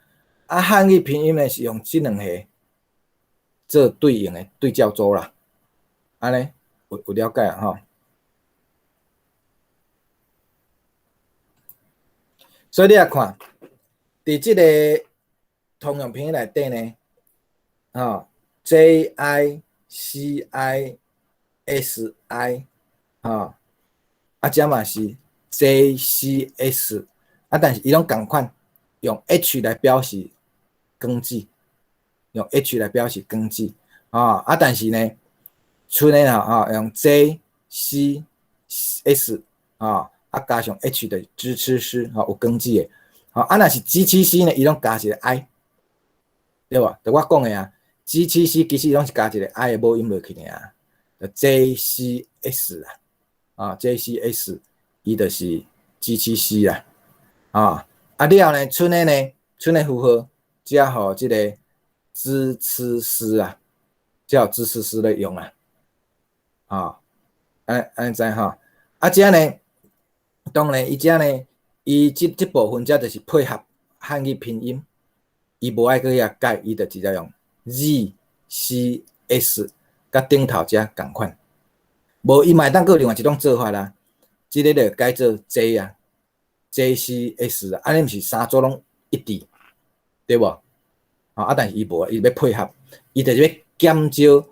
啊，漢語拼音呢是用這兩個做對應的對照組啦。按呢有了解啊吼。所以你來看，佇這个通用拼音內底呢，吼，JICISI，吼，啊，這嘛是 JCS，啊，但是伊攏仝款，用 H 來表示捲舌，用 H 來表示捲舌，啊，但是呢，賰呢吼，用 JCS，啊，加上 H 的支持師，吼，有捲舌的，吼，啊，若是 G 7 C 呢，伊攏加一個 I。對無？就我講的啊，G 7 C 其實攏是加一個 I 的母音落去爾，就 JCS 啊，啊 JCS，伊就是 G 7 C 啦，啊啊了呢，賰的呢，賰的符號，才予這个 Z C S 啊，才予 Z C S 咧用啊，啊，按按呢知吼，啊這呢，當然伊這呢，伊這部分才就是配合漢語拼音。伊無愛閣遐改，伊就直接用 Z、C、S 佮頂頭遮仝款。無伊嘛會當閣有另外一種做法啦，這个就改做 J 啊，J、C、S 啊，按呢毋是三組攏一致，對無？啊，但是伊無，伊欲配合，伊就是欲減少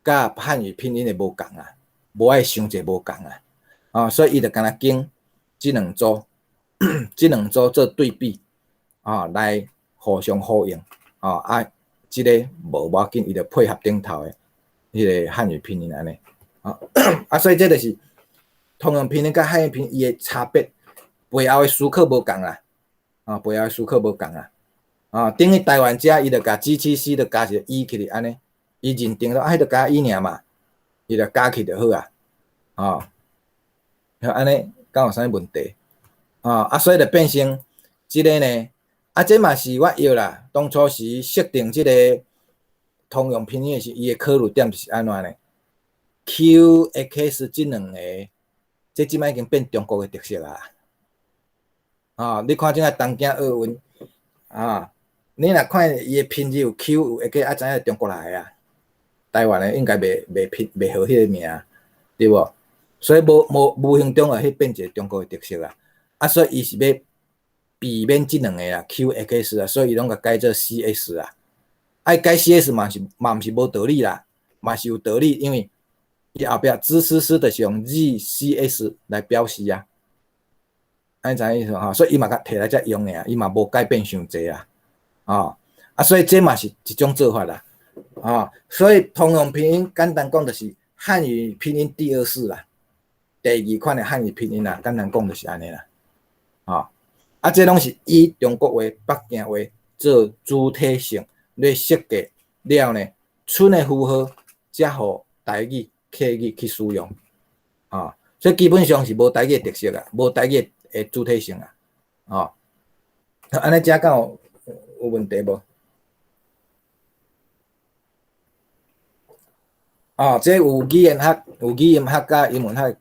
佮漢語拼音的無仝啊，無愛傷濟無仝啊，啊，所以伊就干焦揀這兩組，這兩組做對比，啊，來互相呼應，啊，這个無要緊，伊就配合頂頭的彼个漢語拼音按呢，啊，所以這就是通用拼音佮漢語拼音伊的差別，背後的思考無仝啦，啊，背後的思考無仝啊，啊，等於台灣遮伊就共 G 7 C 就加一個 E 起來按呢，伊認定了啊，彼就加 E 爾嘛，伊就加去就好啊，啊，按呢敢有啥物問題？啊，所以就變成這个呢，啊，這嘛是我臆啦，當初時設定這个通用拼音的時，伊的考慮點就是按怎呢？Q、X 這兩个，這這擺已經變中國的特色啊！啊，你看這個東京奧運，啊，你若看伊的拼字有 Q 有 X，啊，知影中國來的啊。台灣的應該袂拼袂號彼个名，對無？所以無形中會變一个中國的特色啊！啊，所以伊是欲避免這兩个啊，Q、X 啊，所以伊攏共改做 C、S 啊。啊，改 C、S 嘛毋是無道理啦，嘛是有道理，因為伊後壁 Z C S 就是用 Z、C、S 來表示啊。按呢知影意思吼，所以伊嘛共提來遮用爾，伊嘛無改變傷濟啊。哦，啊，所以這嘛是一種做法啦，哦，所以通用拼音簡單講就是漢語拼音第二式啦，第二款的漢語拼音啦，簡單講就是按呢啦，哦，啊，這攏是以中國話、北京話做主體性咧設計了呢，賰的符號才予台語、客語去使用，哦，所以基本上是無台語的特色啊，無台語的主體性啊，哦，按呢遮敢有有問題無？哦，這有語言學、有語音學佮英文學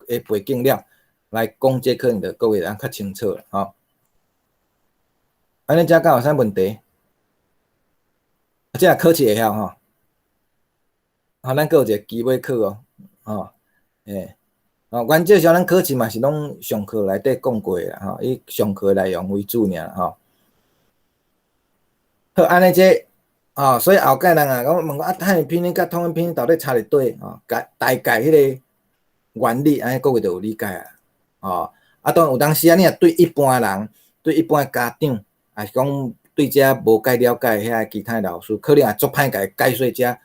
的背景了，來講這可能就各位會較清楚啦，吼。按呢遮敢有啥問題？這個考試會曉吼？吼，咱閣有一個期尾考哦，吼，欸，哦，原則上咱考試嘛是攏上課內底講過的啦，吼，以上課內容為主爾吼。好，按呢這，哦，所以後蓋人啊，講問講啊，漢語拼音佮通用拼音到底差佇佗？吼，大概彼個原理，按呢各位就有理解啊，吼，啊，當然有當時啊，你若對一般人，對一般的家長，抑是講對這無介了解遐其他的老師，可能也足歹共伊解說這，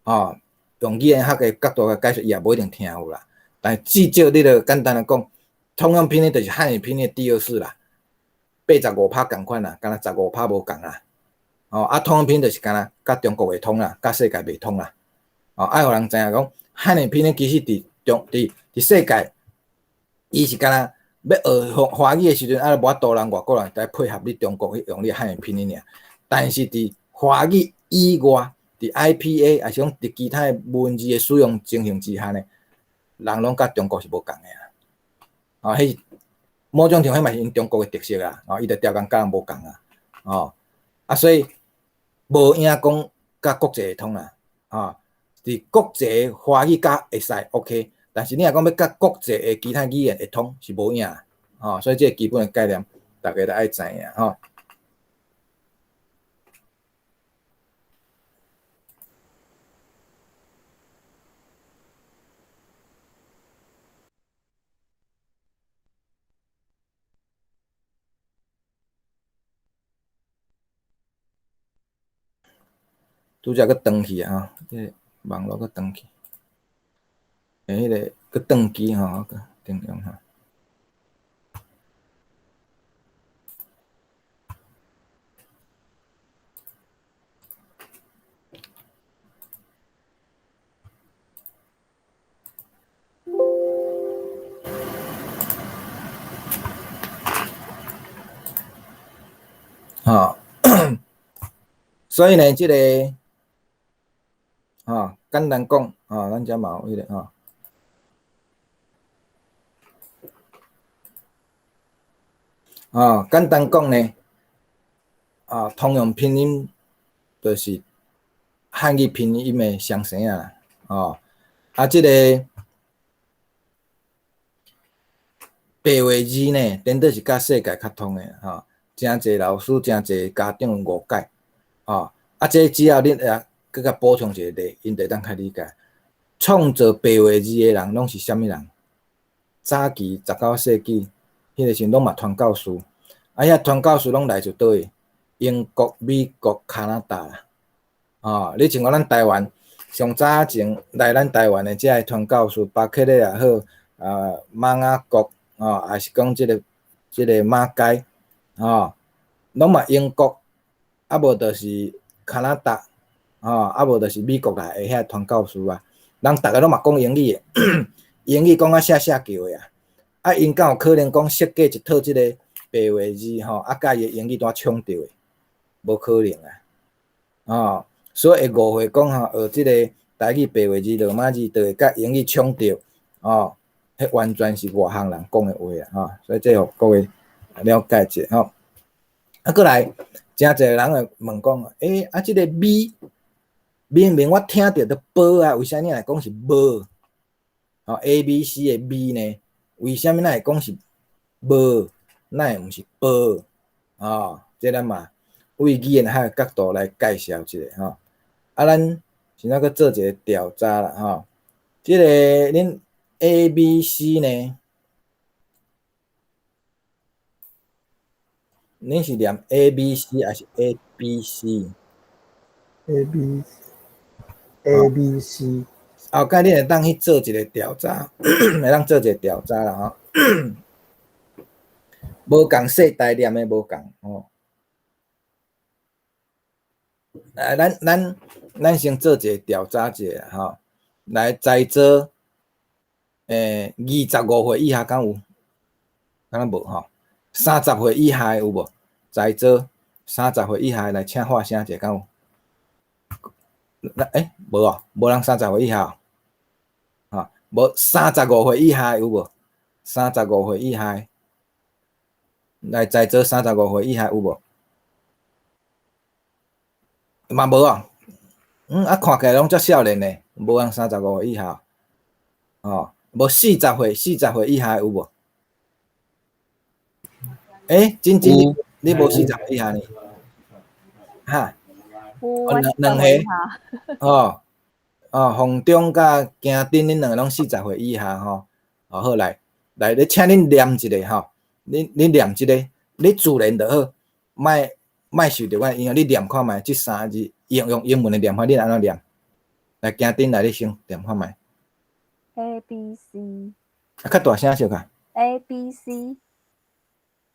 吼，用語言學的角度來解說，伊也無一定聽有啦。但至少你著簡單來講，通用拼音就是漢語拼音的第二式啦，85%仝款啦，敢若15%無仝啦。哦，啊，通用拼音就是敢若佮中國會通啦，佮世界袂通啦。哦，愛予人知影講，漢語拼音其實佇中佇佇世界，伊是敢若欲學華語的時陣，啊，無法度人外國人來配合你中國去用你漢語拼音爾。但是佇華語以外，佇 IPA，抑是講佇其他的文字的使用情形之下呢，人攏佮中國是無仝的啊。哦，彼是某種程度，彼嘛是𪜶中國的特色啊。哦，伊就刁工佮人無仝啊。哦，啊，所以無影講佮國際會通啦。哦，佇國際華語佮會使 OK，但是你若講欲佮國際的其他語言會通，是無影。哦，所以這個基本的概念，大家都愛知影吼。拄才閣斷去啊！這個網路閣斷去，欸，彼個閣斷機吼，等下哈。吼，所以呢，這個，吼，簡單講，吼，咱遮嘛有彼個吼。哦，簡單講呢，啊，通用拼音就是漢語拼音的雙生仔，哦，啊，這個白話字呢，顛倒是佮世界較通的，吼，誠濟老師、誠濟家長誤解，吼，啊，這只要恁會閣共補充一個例，𪜶就會當較理解。創造白話字的人攏是啥物人？早期19世紀，彼個時陣攏嘛傳教士，啊，遐傳教士攏來自佗位？英國、美國、加拿大啦，吼，你像講咱台灣，上早前來咱台灣的這个傳教士，巴克禮也好，啊，瑪雅國，吼，抑是講這個這個馬偕，吼，攏嘛英國，啊無就是加拿大，吼，啊無就是美國來的遐傳教士啊，人逐个攏嘛講英語的，英語講甲寫寫叫的啊，啊，𪜶敢有可能講設計一套這個白話字吼，啊，佮伊的英語拄衝著的？無可能啊！吼，所以會誤會講吼，學這個台語白話字、羅馬字，就會佮英語衝著，吼，彼完全是外行人講的話啊！吼，所以這予各位了解一下吼。啊，閣來，誠濟人會問講，欸，啊，這個 B 明明我聽著都無啊，為啥你會講是無？吼，A B C 的 B 呢？為啥物咱會講是無？哪會毋是無？吼，這咱嘛為語言學的角度來介紹一下吼。啊，咱現在閣做一個調查啦吼。這個恁 A B C 呢？恁是念 A B C 抑是 A？ B C。 A B A B C。後蓋你會當去做一個調查，會當做一個調查啦吼。無仝世代念的無仝吼。來，咱先做一個調查者吼，來在座，25歲以下敢有？敢若無吼？30歲以下的有無？在座三十歲以下來請發聲者敢有？那無哦，無人三十歲以下哦，吼，無三十五歲以下的有無？三十五歲以下的，來在座三十五歲以下有無？嘛無哦，啊，看起來攏足少年的，無人三十五歲以下，吼，無四十歲，四十歲以下的有無？真真你無四十歲以下呢？哈？有，兩兩個，哦，哦，鳳中佮京頂，恁兩个攏四十歲以下吼，哦好來，來，你請恁念一下吼，恁念這个，你自然就好，莫莫受著阮影響，你念看覓，這三个字用英文的念法，你按怎念？來，京頂來，你先念看覓。 A B C。啊，較大聲小可。 A B C。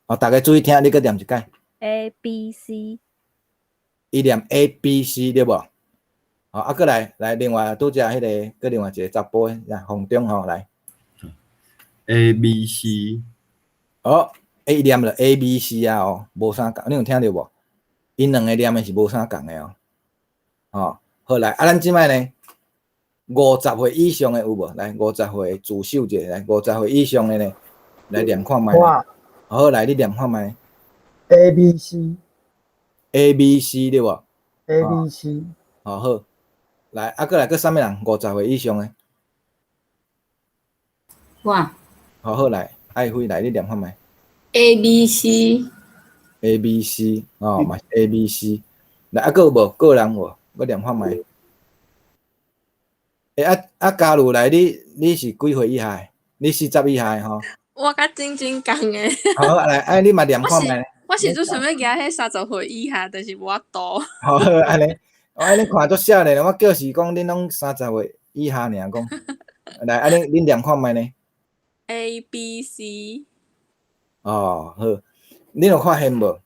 哦，逐家注意聽，你閣念一擺。 A B C。伊念 A B C 對無？哦，啊，閣來來，另外拄才彼个，閣另外一個查埔的，來鳳中吼來。 A B C。哦，伊念了 A B C 啊哦，無啥仝，你有聽著無？𪜶兩个念的是無啥仝的哦。哦，好來，啊，咱這擺呢，五十歲以上的有無？來，五十歲舉手者，來，五十歲以上的呢，來念看覓。好，來，你念看覓。 A B C。 A B C 對無？A B C。哦好，來，啊，閣來閣啥物人？五十歲以上的。我。好好來，愛輝來，你念看覓。 A B C。 A B C，哦，嘛是 A B C。來，啊，閣有無？閣有人無？閣念看覓。啊啊，嘉如來，你是幾歲以下？你四十以下吼？我佮晶晶仝的。好，來，啊，你嘛念看覓。我是做想欲舉彼三十歲以下，但是無法度。好，按呢，我按呢看足少年，我叫是講恁攏三十歲以下爾講。來，按呢恁念看覓呢？A B C。哦，好，恁有發現無？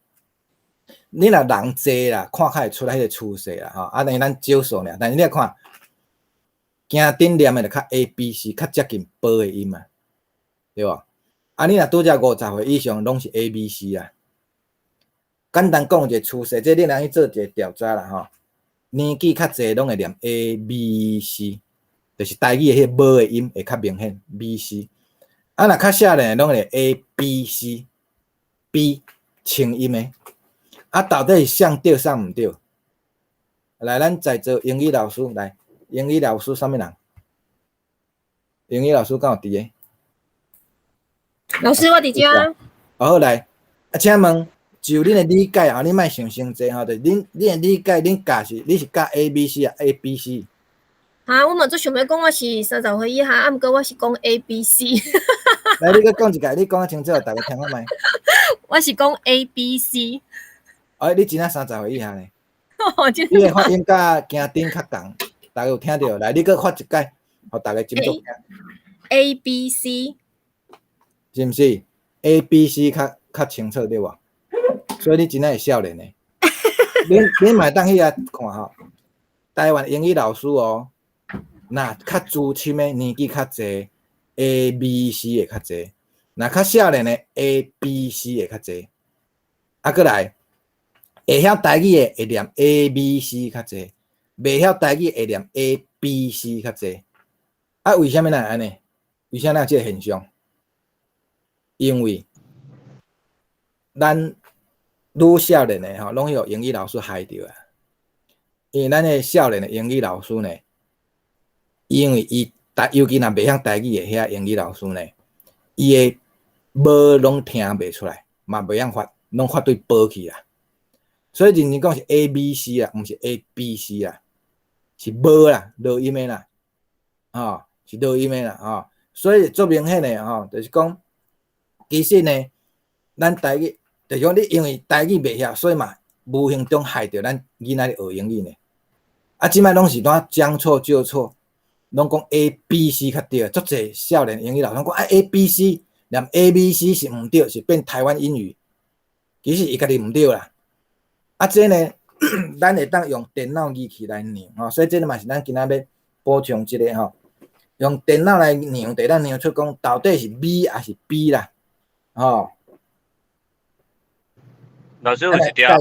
你若人濟啦，看較會出來彼個趨勢啦，吼。啊，但是咱少數爾，但是你來看，京頂念的就較 A B C 較接近 B 的音啊，對無？啊，你若拄才五十歲以上，攏是 A B C 啊。簡單講一個趨勢，這你通去做一個調查啦吼。年紀較濟攏會念 A B C，就是台語的彼個無的音會較明顯 B C。啊，若較少年攏會 A B C B 清音的。啊，到底是啥對啥毋對？來，咱在座英語老師來，英語老師啥物人？英語老師敢有佇个？老師，我佇遮。好來，啊，請問，就恁的理解啊，你莫想傷濟吼，就恁恁的理解，恁教是你是教 A B C 啊，A B C？啊，我嘛足想欲講我是三十歲以下，啊，毋過我是講 A B C。來，你閣講一擺，你講較清楚，逐家聽看覓。我是講 A B C。哎，你真正三十歲以下呢？你的發音佮京頂較仝，逐家有聽著？來，你閣發一擺，予逐家斟酌。 A B C。是毋是？A B C 較較清楚對無？所以你真正會少年的。恁恁嘛會當去遐看吼，台灣英語老師哦，若較資深的年紀較濟，A B C 會較濟；若較少年的 A B C 會較濟。啊，閣來會曉台語的會念 A B C 較濟，袂曉台語會念 A B C 較濟。啊，為啥物咱會按呢？為啥咱有這个現象？因為咱愈少年的吼，攏予英語老師害著啊。因為咱的少年的英語老師呢，因為伊台，尤其若袂曉台語的遐英語老師呢，伊的無攏聽袂出來，嘛袂曉發，攏發對無去啦。所以認真講是 A B C 啦，毋是 A B C 啦，是無啦，落音的啦，吼，是落音的啦，吼。所以足明顯的吼，就是講，其實呢，咱台語，就是講你因為台語袂曉，所以嘛無形中害著咱囡仔咧學英語呢。啊，這擺攏是怎將錯就錯，攏講 A、B、C 較對，足濟少年英語老師講啊 A、B、C，念 A、B、C 是毋對，是變台灣英語，其實伊家己毋對啦。啊，這呢，咱會當用電腦儀器來量吼，所以這個嘛是咱今仔欲補充這個吼，用電腦來量，就會當量出講到底是 B 抑是 B 啦，吼。老師有一條，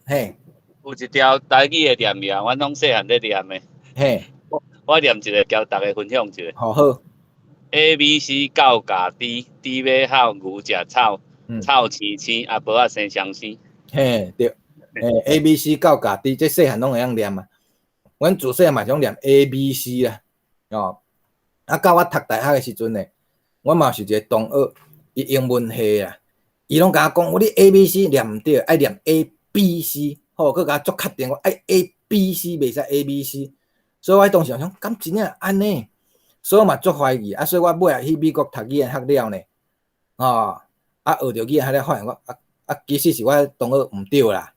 嘿，有一條台語的念語，阮攏細漢咧念的。我念一个，交逐家分享一下。好好。 A、B、C 狗咬豬，豬欲吼，牛食草，草青青，阿婆仔生雙生。嘿，對。A、B、C 狗咬豬，這細漢攏會曉念啊。阮自細漢嘛是攏念 A、B、C 啦，哦。啊，到我讀大學的時陣呢，我嘛是一個同學，伊英文系啊，伊攏共我講，我你 A、B、C 念毋對，愛念 A、B、C，好，閣共我足確定，我愛 A、B、C，袂使 A、B、C。所以我當時想，敢真正按呢？所以我嘛足懷疑，啊，所以我尾仔去美國讀語言學了呢，吼，啊，學著語言學了，發現我啊啊，其實是我同學毋對啦，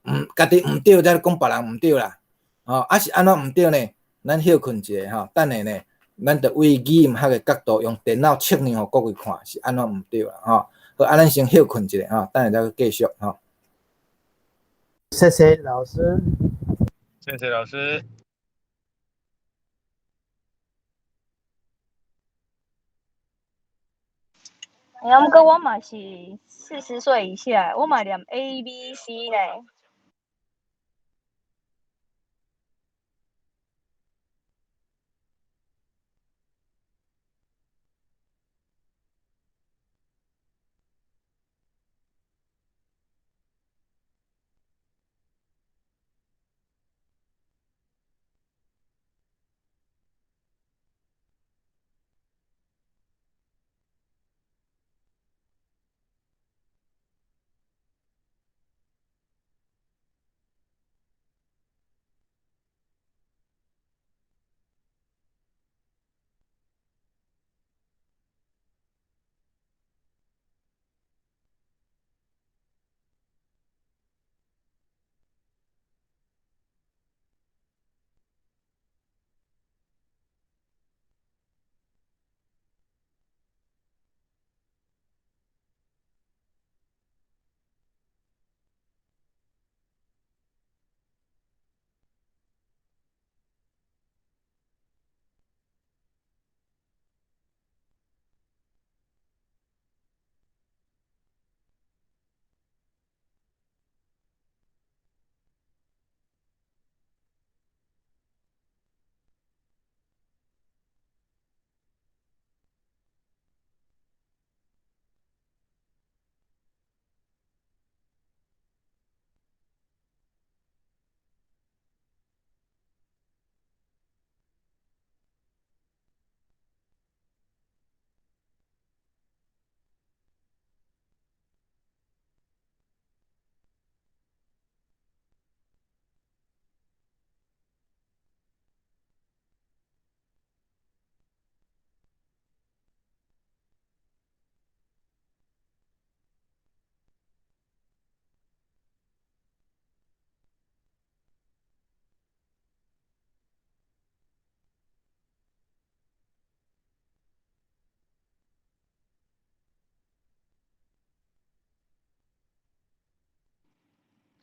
毋家己毋對，才講別人毋對啦，吼，啊是按怎毋對呢？咱歇睏一下吼，等下呢，咱就為語音學的角度，用電腦測量予各位看是按怎毋對啦，吼。好，啊，咱先歇睏一下吼，等下再繼續吼。謝謝老師。謝謝老師。欸，毋過我嘛是40歲以下，我嘛念 A、B、C 呢。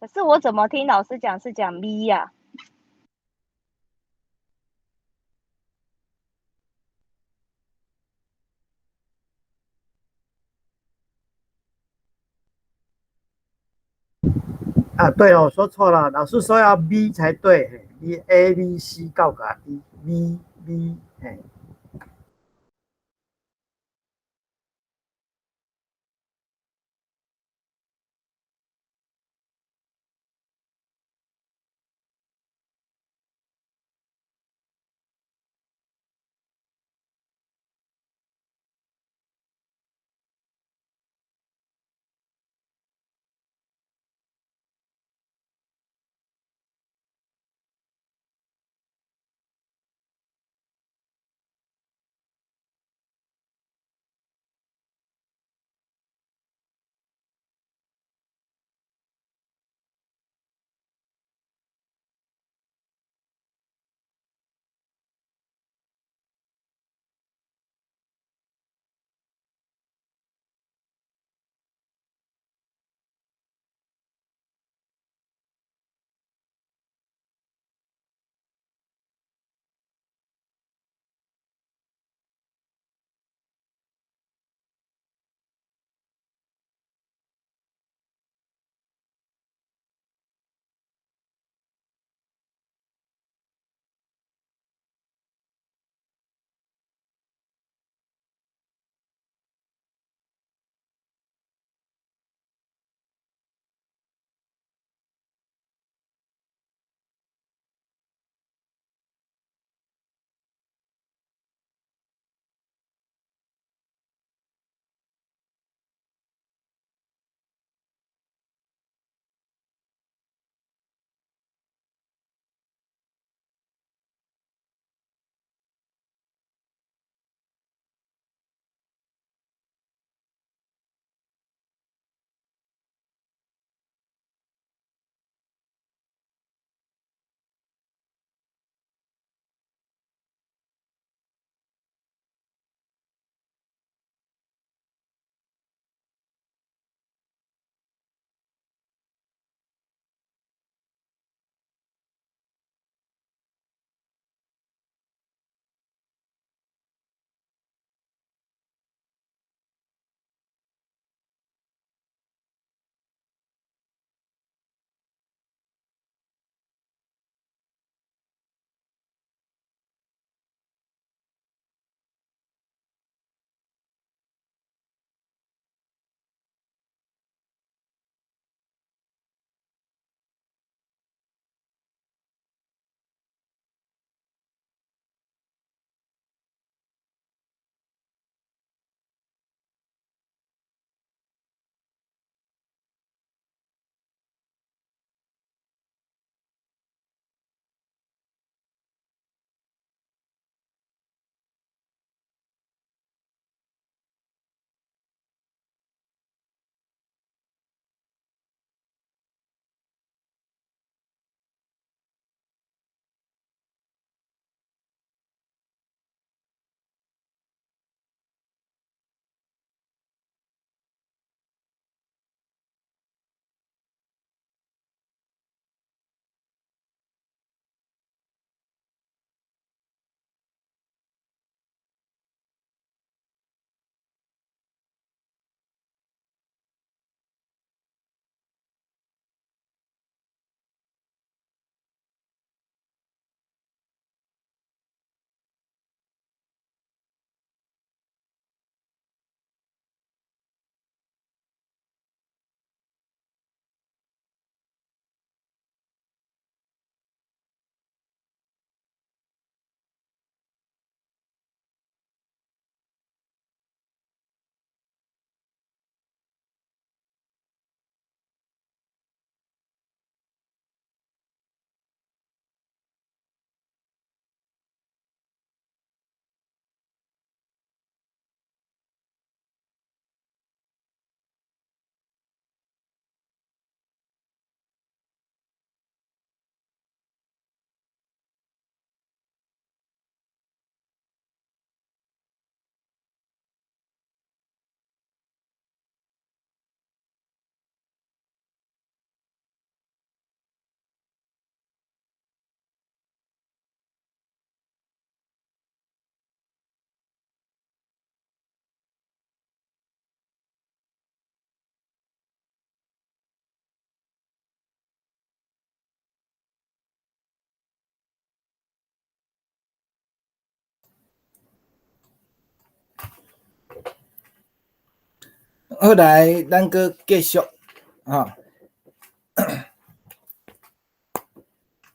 可是我怎麼聽老師講是講 V 呀？啊，對哦，說錯了，老師說要 B 才對，B A B C 告甲 D B B 嘿。好來，咱閣繼續，吼。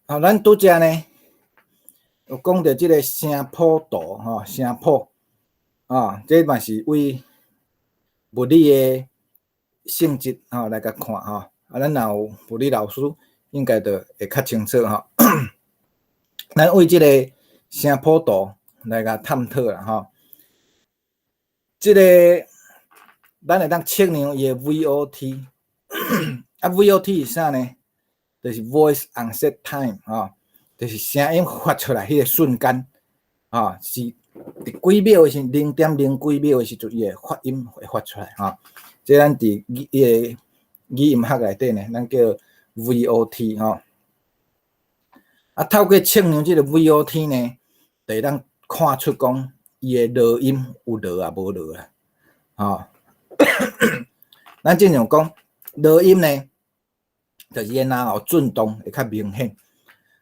好，咱拄才呢有講著這个聲譜圖，吼，聲譜，啊，這嘛是為物理的性質，吼，來共看，吼。啊，咱若有物理老師，應該就會較清楚，吼。咱為這个聲譜圖來共探討啦，吼。這个咱會當測量伊的 VOT，啊，VOT 是啥呢？就是 voice onset time，吼，就是聲音發出來彼个瞬間，啊，是佇幾秒的時，零點零幾秒的時陣，伊會發音會發出來，吼。這咱佇語伊个語音學內底呢，咱叫 VOT，吼。啊，透過測量這个 VOT 呢，就會當看出講伊的濁音有濁抑無濁啊，吼。咱正常講濁音呢，就是伊的嚨喉振動會較明顯。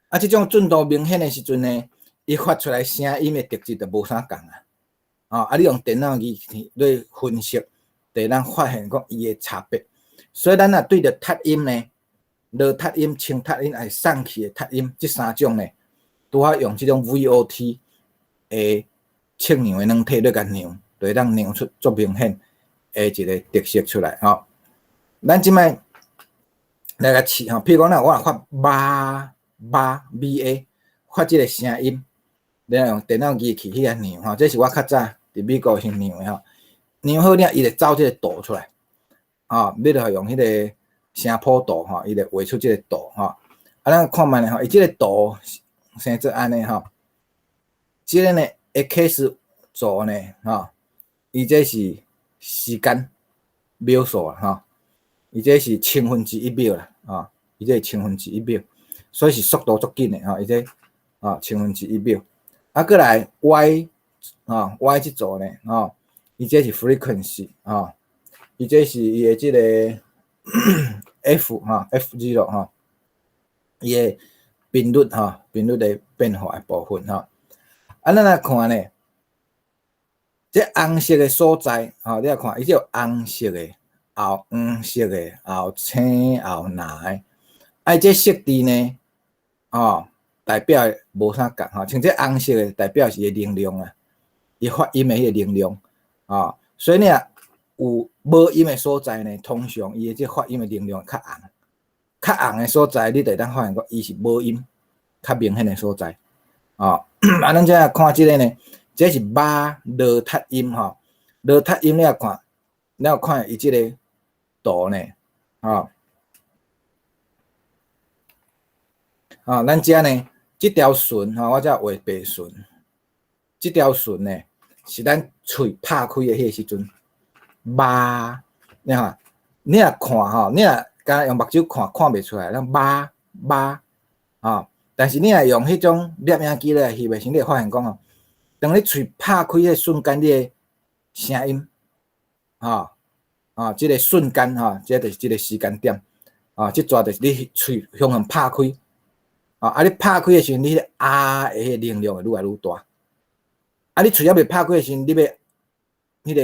啊，這種振動明顯的時陣呢，伊發出來聲音的特質就無啥仝啊。哦，啊，你用電腦儀器來分析，就會當發現講伊的差別。所以咱若對著讀音呢，濁讀音、清讀音，抑是送氣的讀音，這三種呢，拄好用這種 VOT 的測量的軟體來共量，就會當量出足明顯的一个特色出來吼。咱這擺來共試吼，譬如講，若我若發媽媽 B A 發這个聲音，你若用電腦儀器去共量吼，這是我較早佇美國時量的吼。量好了，伊就走這个圖出來，吼，你就用彼个聲譜圖吼，伊就畫出這个圖吼。啊，咱看覓咧吼，伊這个圖生做按呢吼，這个呢 X 軸呢吼，伊這是時間秒數啊吼，伊這是千分之一秒啦，吼，伊這是千分之一秒，所以是速度足緊的吼，伊這啊千分之一秒。啊，閣來 Y 啊 Y 這軸呢，吼，伊這是 frequency 吼，伊這是伊的這个 F 吼 F zero 吼，伊的頻率吼，頻率的變化的部分吼。啊，咱來看呢，這紅色的所在，吼，你來看，伊這有紅色的，也有黃色的，也有青，也有藍的。啊，這色值呢，吼，代表無啥仝吼，像這紅色的代表是伊的能量啊，伊發音的彼个能量，吼，所以你若有無音的所在呢，通常伊的這發音的能量較紅，較紅的所在，你就會當發現講伊是無音較明顯的所在，吼。啊，咱這來看這个呢，這是媽濁讀音吼，濁讀音你若看，你若看伊這个圖呢，吼，啊，咱遮呢，這條線吼，我遮畫白線，這條線呢，是咱喙拍開的彼個時陣，媽，你看，你若看吼，你若敢若用目睭看，看袂出來，咱媽媽，吼，但是你若用彼種攝影機來翕的時，你會發現講吼，當你喙拍開彼瞬間，你的聲音，吼，啊，這个瞬間吼，這就是這个時間點，啊，這逝就是你喙向向拍開。啊！你拍開的時陣，你彼个啊的彼个能量會愈來愈大。啊！你喙猶未拍開的時陣，你欲彼个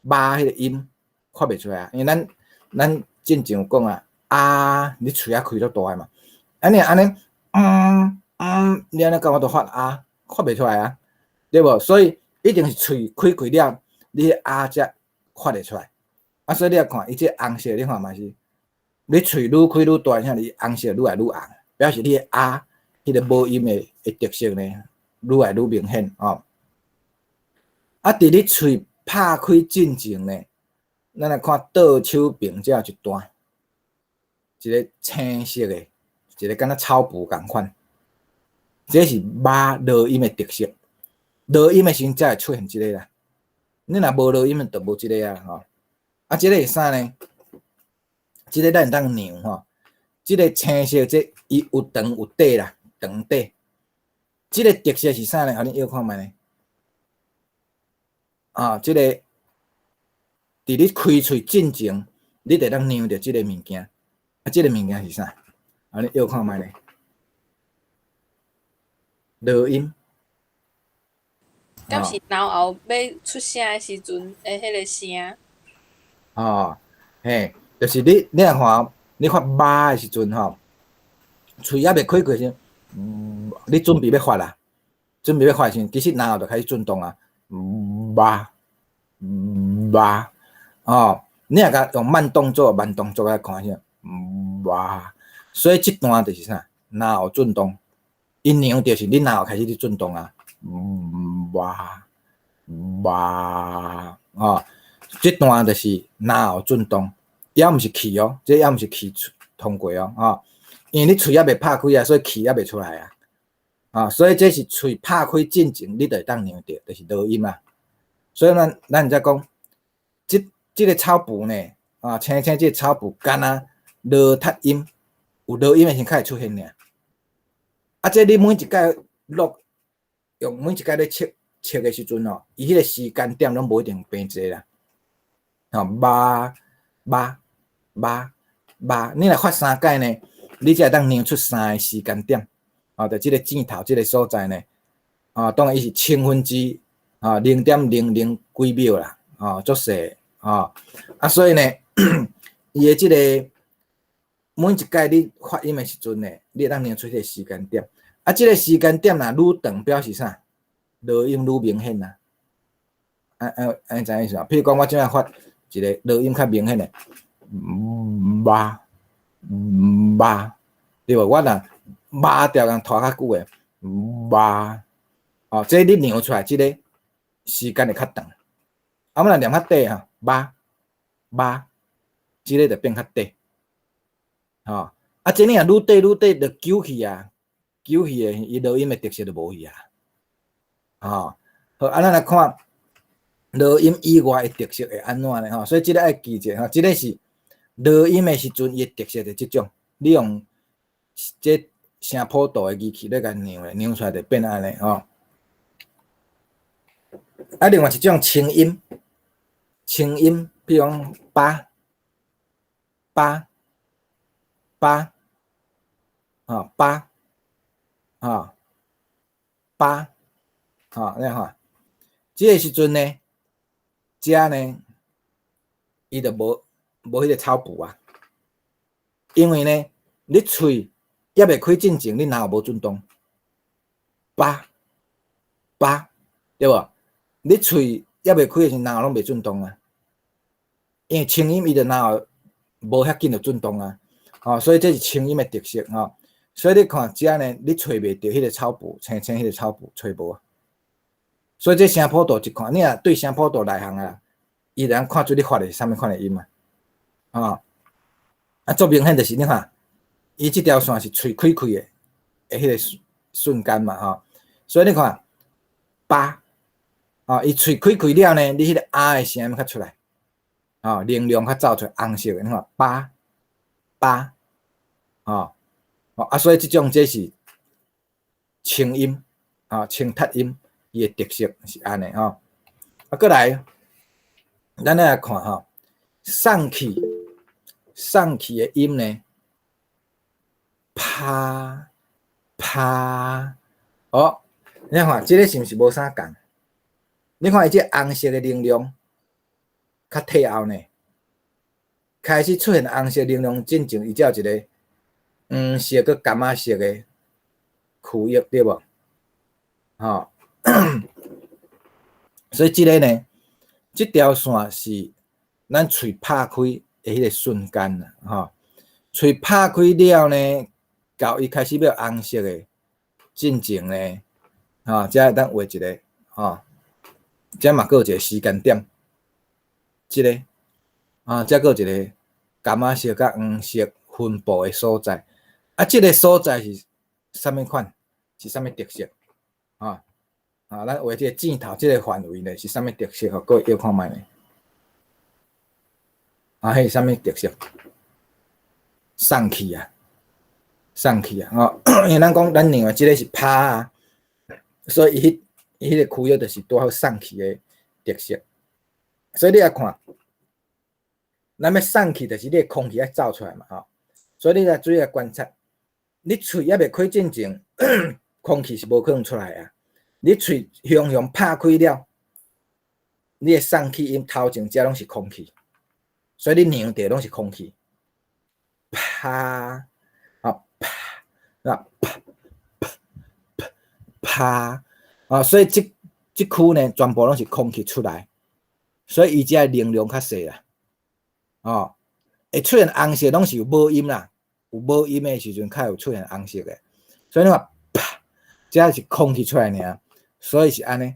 媽彼个音發袂出來啊，因為咱進前有講啊，啊，你喙仔開足大的嘛。啊，你若按呢，嗯嗯，你按呢敢有法度發啊？發袂出來啊，對無？所以一定是喙開開了，你彼啊才發會出來。啊，所以你若看伊這紅色，你看嘛是，你喙愈開愈大，遐爾紅色愈來愈紅。表示你的啊，彼个母音的特色呢，愈來愈明顯吼。啊，佇你喙拍開進前呢，咱來看倒手邊遮有一段，一个青色的，一个敢若草布仝款，這是媽濁音的特色。濁音的時陣才會出現這个啦。你若無濁音，就無這个啊吼。啊，這個是啥呢？這个咱會當量吼。這个青色這伊有長有短啦，長短。這个特色是啥呢？予恁臆看覓呢？啊，這个佇你開喙進前，你就當量著這个物件。啊，這个物件是啥？予恁臆看覓呢？濁音。敢是嚨喉欲出聲的時陣的彼个聲？吼，嘿，就是你若看，你發媽的時陣吼，喙猶未開開時，你準備欲發啦，準備欲發時，其實嚨喉就開始振動啊，媽媽，哦，你若共用慢動作、慢動作來看下，媽，所以這段就是啥？嚨喉振動，伊量就是你嚨喉開始咧振動啊，媽媽，哦，這段就是嚨喉振動，猶毋是氣哦，這猶毋是氣通過哦，吼，因為你喙猶未拍開啊，所以氣猶未出來啊，啊，所以這是喙拍開進前，你就會當量著，就是濁音啊。所以咱才講，這個草符呢，啊，青青這個草符，敢若濁讀音，有濁音的時較會出現爾。啊，這你每一擺錄，用每一擺咧測測的時陣吼，伊彼個時間點攏無一定平齊啦。吼，媽媽媽媽，你若發三擺呢，你才會當量出三個時間點。哦，就這個箭頭這個所在呢，啊，當然伊是千分之啊零點零零幾秒啦，哦，足細，哦，啊，所以呢，伊的這個每一擺你發音的時陣呢，你會當量出這個時間點。啊，這個時間點若愈長，表示啥？濁音愈明顯啊。按按按知影意思無？譬如講，我這擺發一個濁音較明顯的，媽媽，對無？我若媽掉共拖較久的，媽，哦，這你量出來，這個時間會較長。啊，我若念較短吼，媽媽，這個就變較短。吼，啊，這你若愈短愈短，就久去啊，久去的，伊濁音的特色就無去啊。吼，好，啊，咱來看濁音以外的特色會按怎呢？吼，所以這個愛記者吼，這個是濁音的時陣，伊的特色就這種，你用這聲譜圖的儀器咧共量咧，量出來就變按呢吼。啊，另外一種清音，清音，比如講八、八、八，吼八，吼八，吼，你看，這個時陣呢，遮呢，伊就無彼個草符啊，因為呢，你喙猶未開進前，你嚨喉無振動，八八，對無？你喙猶未開的時陣，嚨喉攏袂振動啊，因為清音伊就嚨喉無遐緊就振動啊，吼，所以這是清音的特色吼。所以你看遮呢，你揣袂著彼個草符，青青彼個草符揣無啊。所以這聲譜圖一看，你若對聲譜圖內行啊，伊就通看出你發的是啥物款的音啊，吼。啊，足明顯就是你看，伊這條線是喙開開的，的彼個瞬間嘛，吼。所以你看，八，吼，伊喙開開了呢，你彼個啊的聲音較出來，吼，能量較走出來，紅色的，你看八八，吼，啊，所以這種這是清音，啊，清讀音，伊的特色是按呢吼。啊，閣來，咱來看吼，送氣，送氣的音呢，啪啪，哦，你看這個是毋是無啥仝？你看伊這紅色的能量較退後呢，開始出現紅色能量進前，伊才有一個黃色閣柑仔色的區域，對無？吼，所以這個呢，這條線是咱喙拍開的彼個瞬間啦，吼，喙拍開了呢，到伊開始變紅色的進前呢，吼，才會當畫一個，吼，這嘛閣有一個時間點，這個，啊，這閣有一個柑仔色佮黃色分布的所在，啊，這個所在是啥物款？是啥物特色？啊，啊，咱畫這個箭頭，這個範圍呢是啥物特色？予各位臆看覓呢？啊，彼是啥物特色？送氣啊，送氣啊！吼，因為咱講咱認為這個是拍啊，所以伊彼伊彼個區域就是拄好送氣的特色。所以你來看，咱欲送氣，就是你的空氣愛走出來嘛，吼。所以你來注意來觀察，你喙猶未開進前，空氣是無可能出來啊。你喙雄雄拍開了，你的送氣音頭前遮攏是空氣。所以你量著攏是空氣，啪啊啪啊啪啪啪啪啊，所以這區呢，全部攏是空氣出來，所以伊才會能量較細啦。哦，會出現紅色攏是有母音啦，有母音的時陣較有出現紅色的，所以你看啪，這是空氣出來爾，所以是按呢，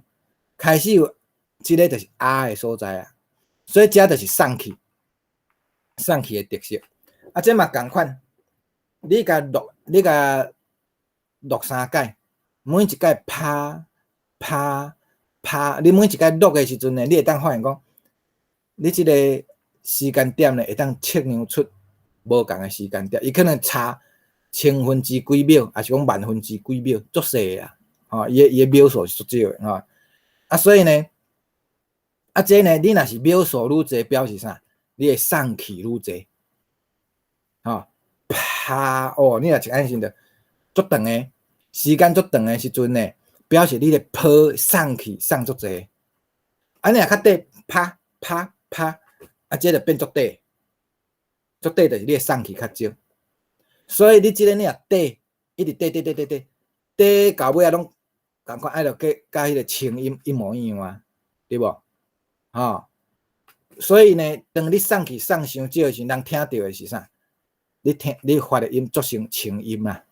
開始有這个就是啊的所在啊，所以這就是送氣，送氣的特色。啊，這嘛仝款，你共錄，你共錄三擺，每一擺拍拍拍，你每一擺錄的時陣呢，你會當發現講，你這個時間點呢，會當測量出無仝的時間點，伊可能差千分之幾秒，抑是講萬分之幾秒，足細啊，吼，伊的秒數是足少的，吼。啊，所以呢，啊，這呢，你若是秒數愈濟，表示啥？你會送氣愈濟，吼，啪哦，你若是按呢就足長的時間足長的時陣呢，表示你咧泡送氣送足濟。啊，你若較短，啪啪啪，啊，這就變足短，足短就是你的送氣較少。所以你這个你若短，一直短短短短短，短到尾仔攏仝款，愛著佮彼个清音一模一樣啊，對無？吼，所以呢，當你送氣送傷少的時陣，人聽著的是啥？你聽你發的音做成清音啊，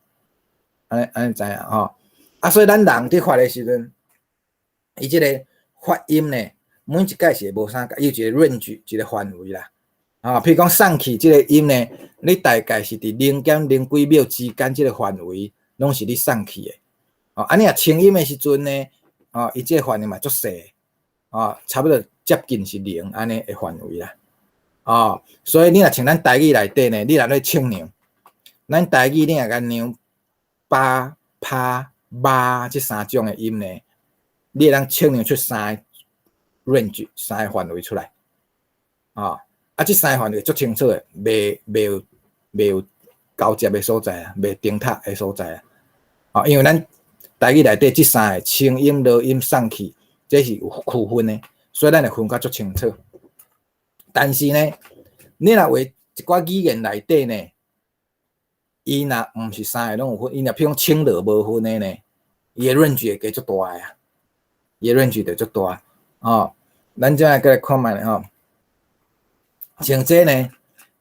按呢按呢知影吼？啊，所以咱人佇發的時陣，伊這个發音呢，每一擺是會無相仝，伊有一個 range，一個範圍啦。啊，譬如講送氣這个音呢，你大概是佇0點零幾秒之間這个範圍，攏是你送氣的。哦，啊，你若清音的時陣呢，哦，伊這个範圍嘛足細，哦，差不多接近是零按呢的範圍啦。哦，所以你若像咱台語內底呢，你若咧測量，咱台語你若共量巴、拍、媽這三種的音呢，你會當測量出三个 range，三个範圍出來。哦，啊，這三个範圍足清楚的，袂有交接的所在啊，袂頂塔的所在啊。哦，因為咱台語內底這三个清音、濁音、送氣，這是有區分的，所以咱會分甲足清楚。但是呢，你若畫一寡語言內底呢，伊若毋是三个攏有分，伊若譬如講清濁無分的呢，伊的 range 會加足大的啊，伊的 range 就足大。哦，咱這來閣來看覓咧吼。像這呢，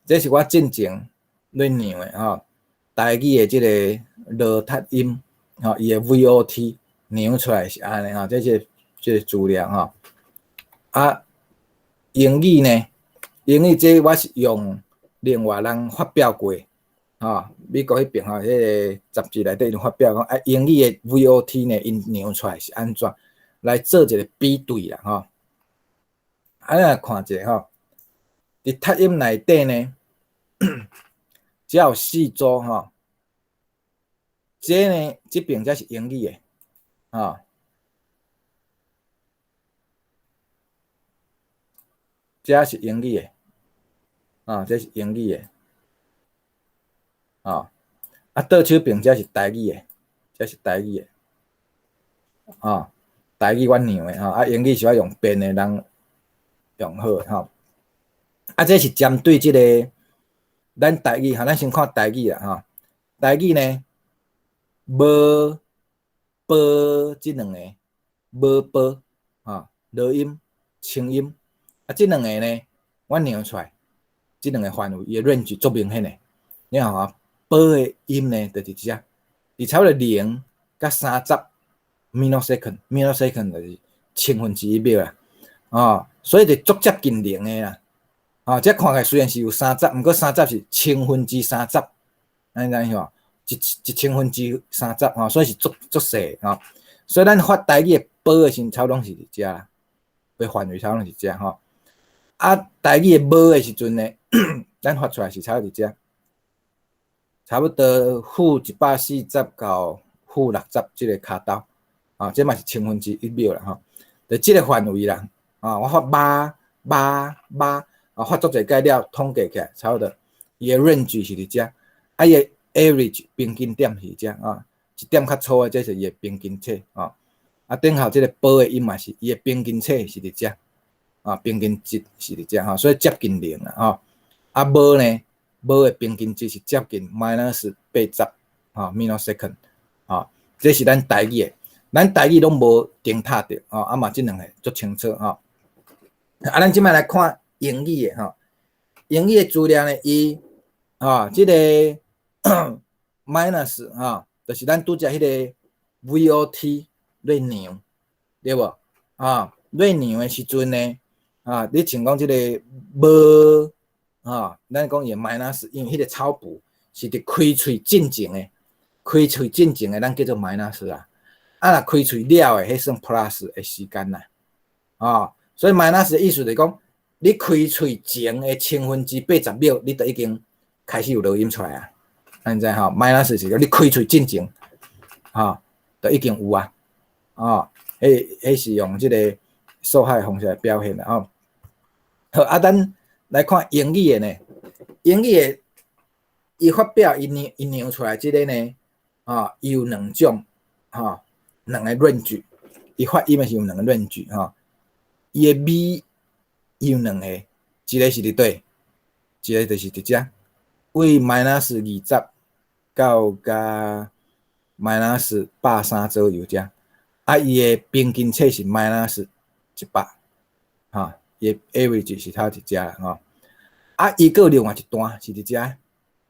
這是我進前咧量的吼，台語的這个濁讀音，吼，伊的 VOT 量出來是按呢吼，這是這个資料吼。啊，英語呢？英語這我是用另外人發表過，吼，美國彼爿吼，彼个雜誌內底𪜶發表講，啊，英語的 VOT 呢，𪜶量出來是按怎來做一個比對啦，吼。啊，咱來看一下吼，佇讀音內底呢，只有四組吼，這呢，這爿才是英語的，吼。這是英語的，啊，這是英語的，啊，啊，倒手爿這是台語的，這是台語的，啊，台語阮量的吼，啊，英語是我用編的人用好的吼，啊，這是針對這个咱台語吼，咱先看台語啦吼，台語呢，無、波這兩個，無波，啊，濁音、清音。啊，這兩個呢，我量出來，這兩個範圍，伊的 range 足明顯的。你看吼，波的音呢，就是這，佇差不多0甲30 millisecond，millisecond 就是千分之一秒啦。哦，所以就足接近零的啦。哦，這看起來雖然是有三十，毋過三十是千分之三十，按呢知影無？一千分之三十吼，所以是足足細吼。所以咱發台語的波的時陣，差不多攏是佇遮啦，的範圍差不多是遮吼。啊，台語的無的時陣呢，咱發出來是差不多佇遮，差不多-140到-60這个跤頭，啊，這嘛是千分之一秒啦吼。就這个範圍啦，啊，我發媽媽媽，啊，發足濟擺了，統計起來，差不多，伊的 range 是佇遮，啊，伊的 average 平均點是遮啊，一點較粗的，這是伊的平均體啊。啊，頂後這个波的音嘛是伊的平均體是佇遮。啊，平均值是佇遮吼，所以接近零啊吼。啊無呢，無的平均值是接近 minus 80吼，millisecond 吼，這是咱台語的，咱台語攏無停拍著吼，啊嘛這兩個足清楚吼。啊，咱這擺來看英語的吼，英語的資料呢，伊吼這個 minus 吼，就是咱拄才彼個 VOT 咧量，對無？啊，咧量的時陣呢，啊，你像講這個無，啊，咱講伊 minus，因為彼個草埔是佇開喙進前的，開喙進前的，咱叫做 minus 啊。啊，若開喙了的，彼算 plus 的時間啦。啊，所以 minus 的意思就是講，你開喙前的80%秒，你就已經開始有濁音出來啊。按呢吼，minus 是講你開喙進前，吼，就已經有啊。哦，彼是用這個數學方式來表現啦。吼。好，啊，咱來看英語的呢，英語的伊發表伊量出來這個呢，啊，伊有兩種，吼，兩個 range，伊發音的是有兩個 range 吼，伊的 B 伊有兩個，一個是佇佗，一個就是佇遮，為 minus 20到佮 minus 130左右遮，啊，伊的平均值是 minus 100，吼，伊的 average 是頭一遮啦，吼，啊，伊閣另外一段是佇遮，